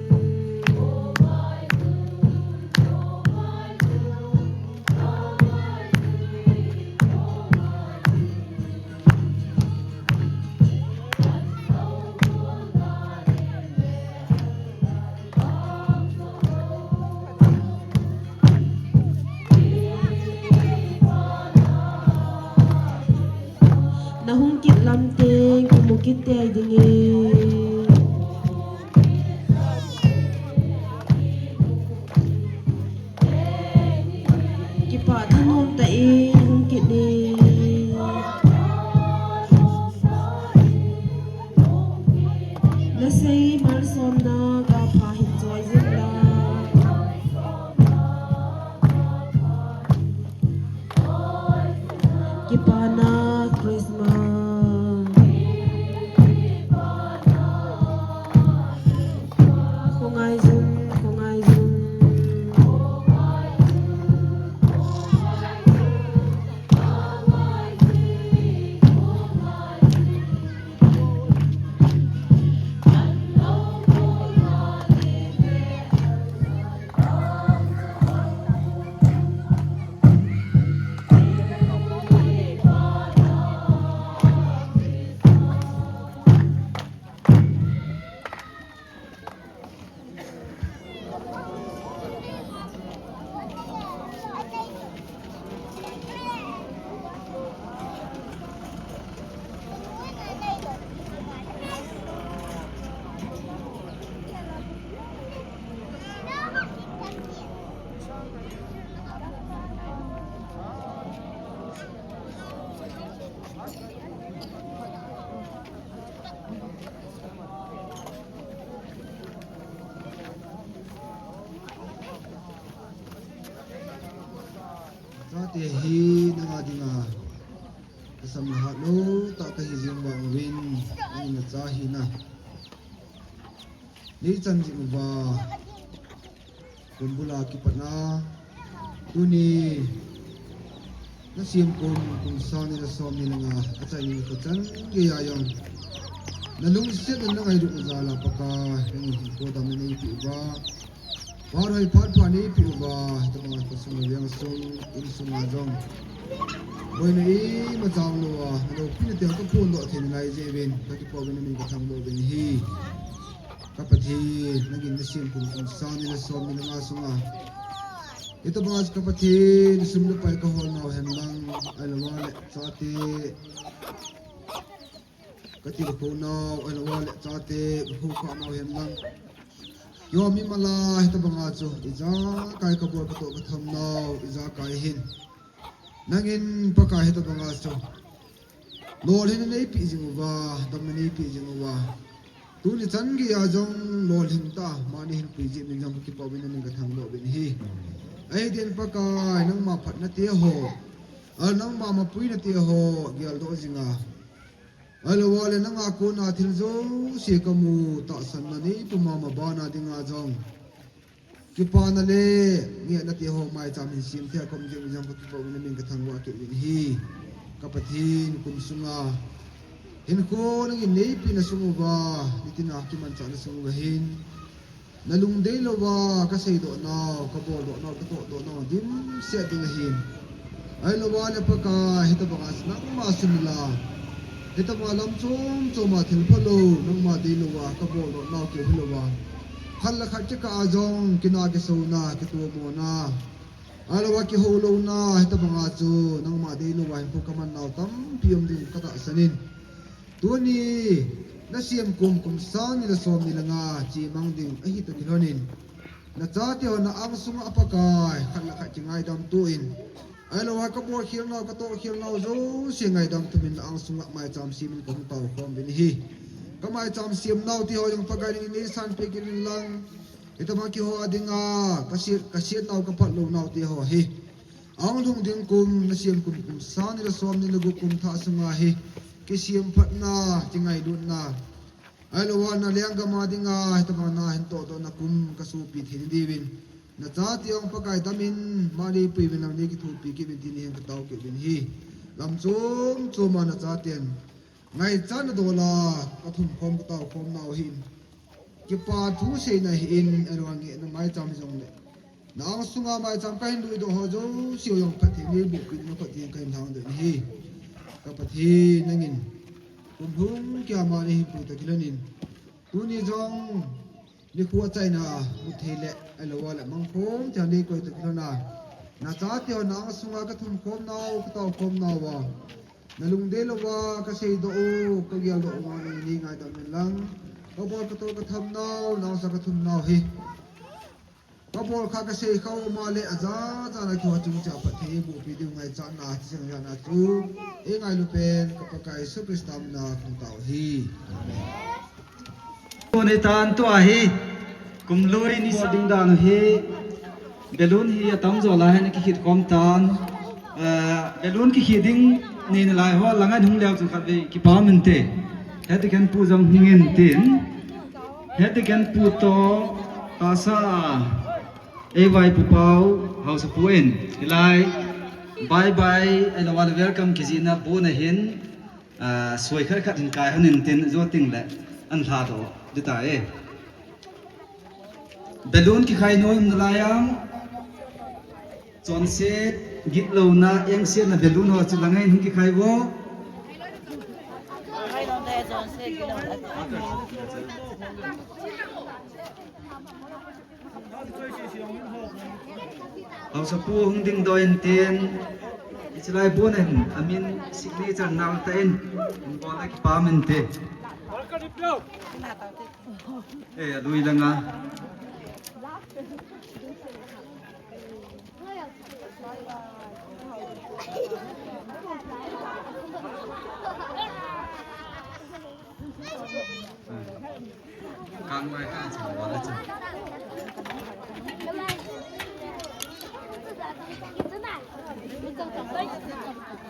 Nahung kit lam teng kimu kit tei ding e. Kipah thanom tah in hung kit e. Nasei malsomna ga pha hin choi jin lang. Kipana Christmas. Khongaijun, Khongaijun. Chate hi nanga dinga asam le hat lou tah kahi jing vang uvin, nangin nacha hina nei chan jing uva. Kum bula kipatna tuni nasem kum, kum sang ni le som ni le nga achaini nikho chan geiya jong nalungsetna nangailutna jal a Pakai, nangin hinkho damna neipeh uva, phat hoi phat pha neipeh uva, hitobanga khosung le veng sung, insunga jong boina imacha umlouva, naloupina teu kaphondoh theina lai jeh uvin kakipah uvin, namin kathangvah uvin ahi. Ka Pathen, nangin nasem kum, kum sang ni le som ni le nga sunga hitobanga ka Pathen sum le pai kaholnau hen lang, ahilouva le chate katilkhou nau, ahilouva le chate kakhoukhah nau hen lang, keima mimal a hitobanga chu ijakai kabol katoh katham nau ijakai hin nangin Pakai hitobanga chu lolhinna neipeh jing uva, damna neipeh jing uva, tuni chan geiya jong lolhing tah a mani hinpui jeh uvin jong kakipah uvin, namin kathangvah uvin ahi. Ahi din Pakai, nangma phatna teho, a nangma mapuina teho geldoh jinga, ahilouva le nanga kona thil jouse kamu tahsanna neipuma mabana dinga jong kipana le ngehna teho maicham hin sem thei a kaum jeh uvin jong kakipah uvin, namin kathangvah kit uvin ahi. Ka Pathen, kum sunga hinkho nangin neipehna sung uva, nitina kimanchahna sung uva hin nalung deilouva kaseidoh nau, kaboldoh nau, katohdoh nau dimset ding ahin. Ahilouva le Pakai, hitobanga nangma sunila, hitobanga lam chom choma thil phalou nangma deilouva kaboldoh nau keu hilouva, khat le khat kikah a jong kina kisouna, kitomona, ahilouva kihoulouna, hitobanga chu nangma deilouva hinkho kaman nau tampi um ding katahsan in, tuni nasem kum, kum sang ni le som ni le nga chemang ding ahi toh kilhonin, nachateho na angsunga Pakai, khat le khat kingaidam toh in, ahilouva kabolkhel nau, katohkhel nau jouse ngaidam thumin na angsunga maicham semin kahung taokhom uvin ahi. Kamaicham sem nau teho jong Pakai nangin neisanpeh kit in lang, hitobanga keiho a dinga kaset, kaset nau, kaphatlou nau teho hi ahung lhung ding kum, nasem kum, kum sang ni le som ni le gup kum thah sunga hi kisemphatna, kingailutna, ahilouva na lenggam a dinga hitobanga nahin tohdohna kum kasopi theina diuvin, Nachate jong Pakai damin, mani puiuvin lang nei kithopi kit uvin tin hin katao kit uvin ahi. Lam chom choma nachaten ngaichatna dola kathum khom katao khom nau ahin. Kipa thu seina ahin, aruang nge na maicham jongle. Na angsunga maicham kahin luidoh ho jouse jong Pathen in bohpi ding Pathen kahin lhang doh ahi. Ka Pathen nangin kum lhung keiya mani hinpui toh kilhonin, tuni jong nikho achaina muthei le ahilouleh mangkhom thei nei koi toh kilhona, nachate ho na angsunga kathum khom nau, katao khom nauva, nalungdei louva kaseidoh u, kageldoh u, nangin nei ngaidam inlang. Kabol katol katham nau, na angsunga kathum nau ahi. Kabol kha kasei kha u, ama le ajaja na kihou chungchang Pathen in bohpi diu ngaichatna, thiseng jana chu eingailu pen ka Pakai Jesu Christa mina kahung tao ahi. Amen. Tuni tan tua hi, kum lui ni sa ding dan u hi, balloon hi atamjo lai hin kikhit khom tan, eh, balloon kikhit ding nei nalai ho, langa hung leu chun khatvei kipa um inte. Head Deacon pu jong hung in tin. Head Deacon pu toh, tahsa a, A Y pu pau, haosapu in, hilai, bye bye, ahilouleh welcome kijihna bon ahin, ah, soi khat khat hin kai hon in tin, jou teng le, ahin lhadoh ding tai. Balloon kikhai nom nalai am, chonset, gitlouna, engsetna balloon ho chu langa hin kikhai vo. Haosapu hung dingdoh in tin, hiche lai bon ahin, amin signature nal tah in, hin bol le kipa um inte. Eh, alui langa.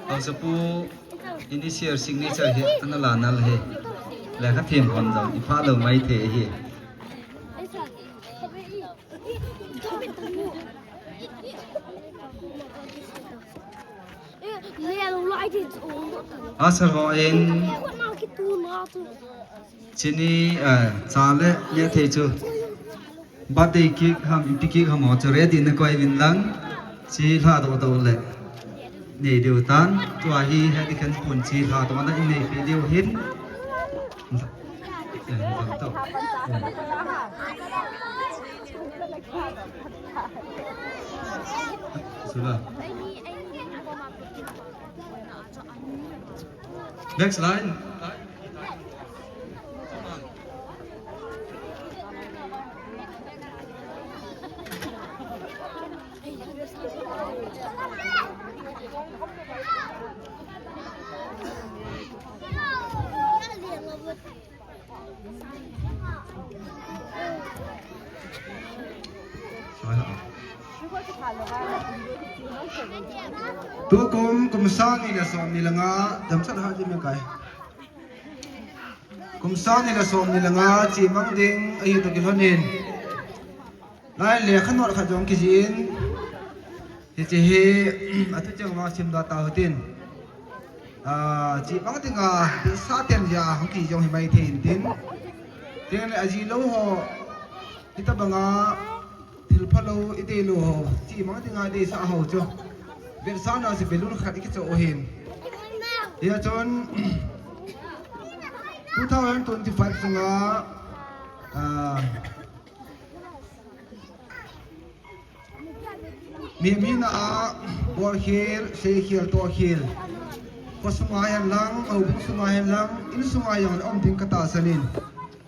Haosapu initial signature hi ana la nal ahi. Lekha them hon jong ipha lou maithei ahi. Usher ho in chini, eh, cha le nehthei chu birthday cake ham, ipi cake ham ho chu ready na koi uvin lang, che lhadoh doh le nei diu tan. Tua hi Head Deacon pun che lhadohna in neipi diu ahin. Eh, to. Sula. Next line. Tukum, kum sang ni le som ni le nga, damsel ha ji me kai. Kum sang ni le som ni le nga, chemang ding ahi toh kilhonin. Lai lekha note khat jong kijih in. Hiche hi, athu cheng vang simdoh tau hitin. Ah, chemang dinga, deisah ten jeh a, hung kijih jong hi maithei intin. Tin le ajih lou ho, hitabanga, thil phalou, idei lou ho, chemang dinga, deisah ho chu. Vetsahna chu balloon khat ikichoh u ahin. Hia chun, two thousand twenty-five sunga, ah, Mi, mi na a, bol khel, sei khel, toh khel. Kho sunga hen lang, houbung sunga hen lang, in sunga jong le um ding katahsan in.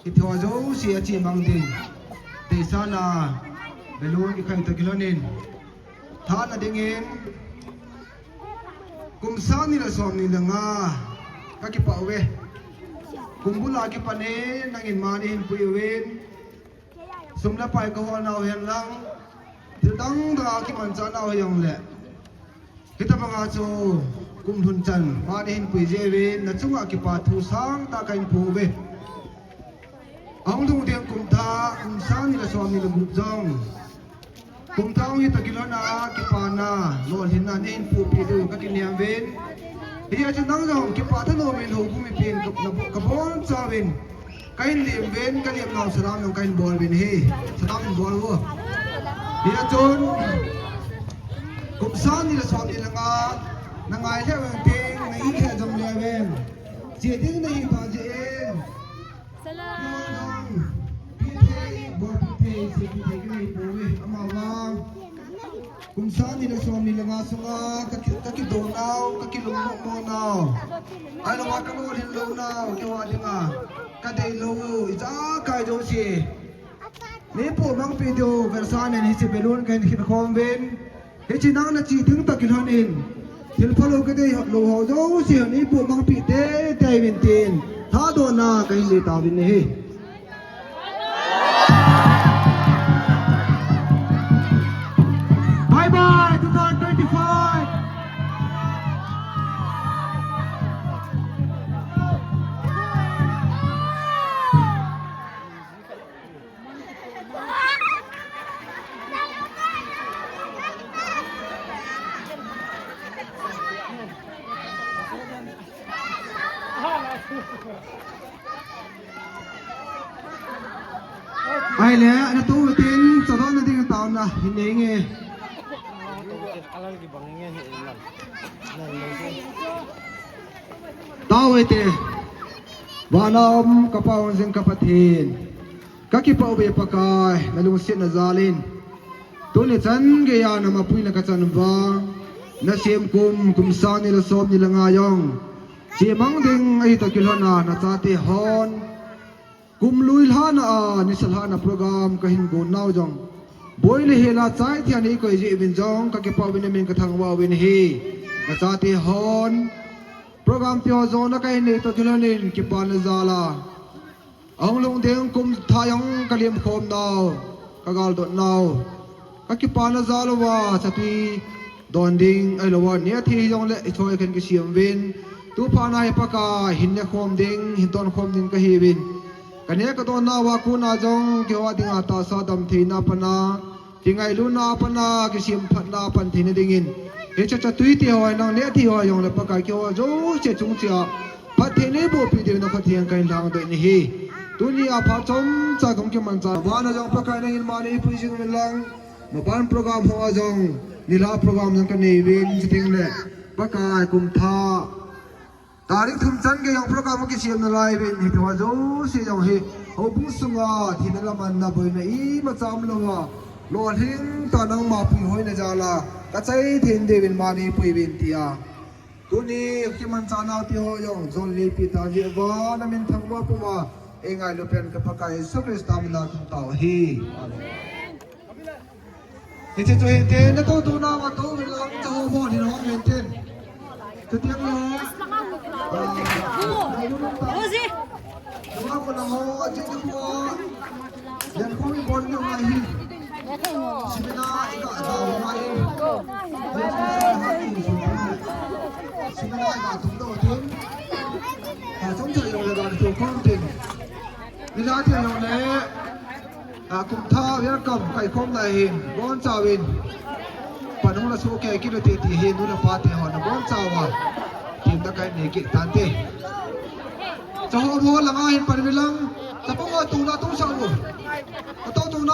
Hiche ho jouse a chemang ding. Deisahna, balloon ikhai toh kilhonin. Thana dingin, kum sang ni le som ni le nga, kakipah uve. Kum bula kipat in, nangin mani hinpui uvin. Sum le pai kahol nau hen lang, thil dang dang a kimanchah nau hijongle. Hitabanga chu kum lhun chan, mani hinpui jeh uvin, nachunga kipa thu sangtah kahin phong uve. Ahung lhung ding kum thah, kum sang ni le som ni le gup jong. Kum thah hi toh kilhon a kipana, lolhinna neihin pohpeh diu kakinem uvin. Hijeh chun nang jong kipah thanom in houbung mipin ka, na, kabonchauvin. Kahin lem uvin, kalem nau salam jong kahin bol uvin ahi. Salam hin bol uvo. Hijeh chun, kum sang ni le som ni le nga, na ngai lheh uvin tin, na it lheh jom le uvin. Che ding nahi ba jeh in. Salam. Pi thei, bol pi thei, se pi thei kinei pouve. Amavang. Kum sang ni le som ni le nga sunga, ka ki, ka kidou nau, ka kilungmo mo nau. Ahilouva ka lolhin lou nau, keiho dinga. Ka deilou u, ijakai jouse. Neipoh mangpeh diu, Versanen hiche balloon kahin khin khom uvin. Hiche nang nache ding toh kilhon in. Thil phalou kadei lou ho jouse neipoh mangpeh teitei uvin tin. Thadohna kahin nei tauvin ahi. Bye bye, two thousand twenty-five. Ahile, natoh utin, chadonna ding taona hin nei nge. Tao ete. Vana um ka Pa hung jing ka Pathen. Ka kipah uve Pakai, na lungsetna jal in. Tuni chan geiya na mapuina ka chan uva. Na sem kum, kum sang ni le som ni le nga jong. Chemang ding ahi toh kilhon a, na chate hon. Kum lui lhana a, nisa lhana program kahin gon nau jong. Boi le hela chai thei a nei koi jeh uvin jong, ka kipah uvin na min ka thangvah uvin ahi. Na chate hon. Program ti ho jong na kahin nei toh kilhon in kipana jal a. Ahung lhung ding kum thah jong ka lem khom nau, ka galdot nau. Ka kipana jal uva, satui don ding, ahilouva, neh thei hijongle, i choi khen kisem uvin. Tu phat na hi Pakai, hin neh khom ding, hin ton khom ding kahi uvin. Ka neh ka don nauva kona jong, keiho dinga tahsa damtheina pana. Kingailutna a pat a, kisemphatna a pan theina dingin. Hiche chatui te ho, nang neh thei ho, jong le Pakai keiho jouse chung cheh a. Phatthei neiboh peh diuvin na khut theng kahin lhangdoh in ahi. Tuni a phat chomcha kahung kimanchah. Vana jong Pakai nangin mani pui jing uvin lang. Maban program ho a jong. Nilhah program jong kanei uvin, chuteng le. Pakai kum thah. Tarik thum chan gei jong program kisem nalai uvin, hiti ho jouse jong hi, houbung sunga, thina le manna boina imacha umlouva, lolhing tah nangma puihoina jal a, ka chai thei diuvin mani pui uvin tia. Tuni kimanchah nau ti ho jong, jon leipi ta jeh uva, na min thangvah puma, eingailu pen ka Pakai Jesu Christa mina kathum tao ahi. Amen. Hiche chu hinte, natoh toh nauva tou uvin lang, cha ho bol hin hon uvin tin. Chuteng le, ah, Rosie. Nungah ko lang ho, aji ni ko. Yan ko mi bon ni ngai hi. Simina ika da ngai. Simina ika tum do tin. Ah, chom cha yo le da tu kon tin. Ni la ti yo le. A, kum thah welcome, kaikhom lai hin, bonchauvin. Pan hung la soh kei kit ute ti hin, nu le pa te ho nabonchauva. Themna kahin nei kit tante. Cha ho bol langa hin pan uvin lang, chapang ho tuna tung sa u. Ato tuna.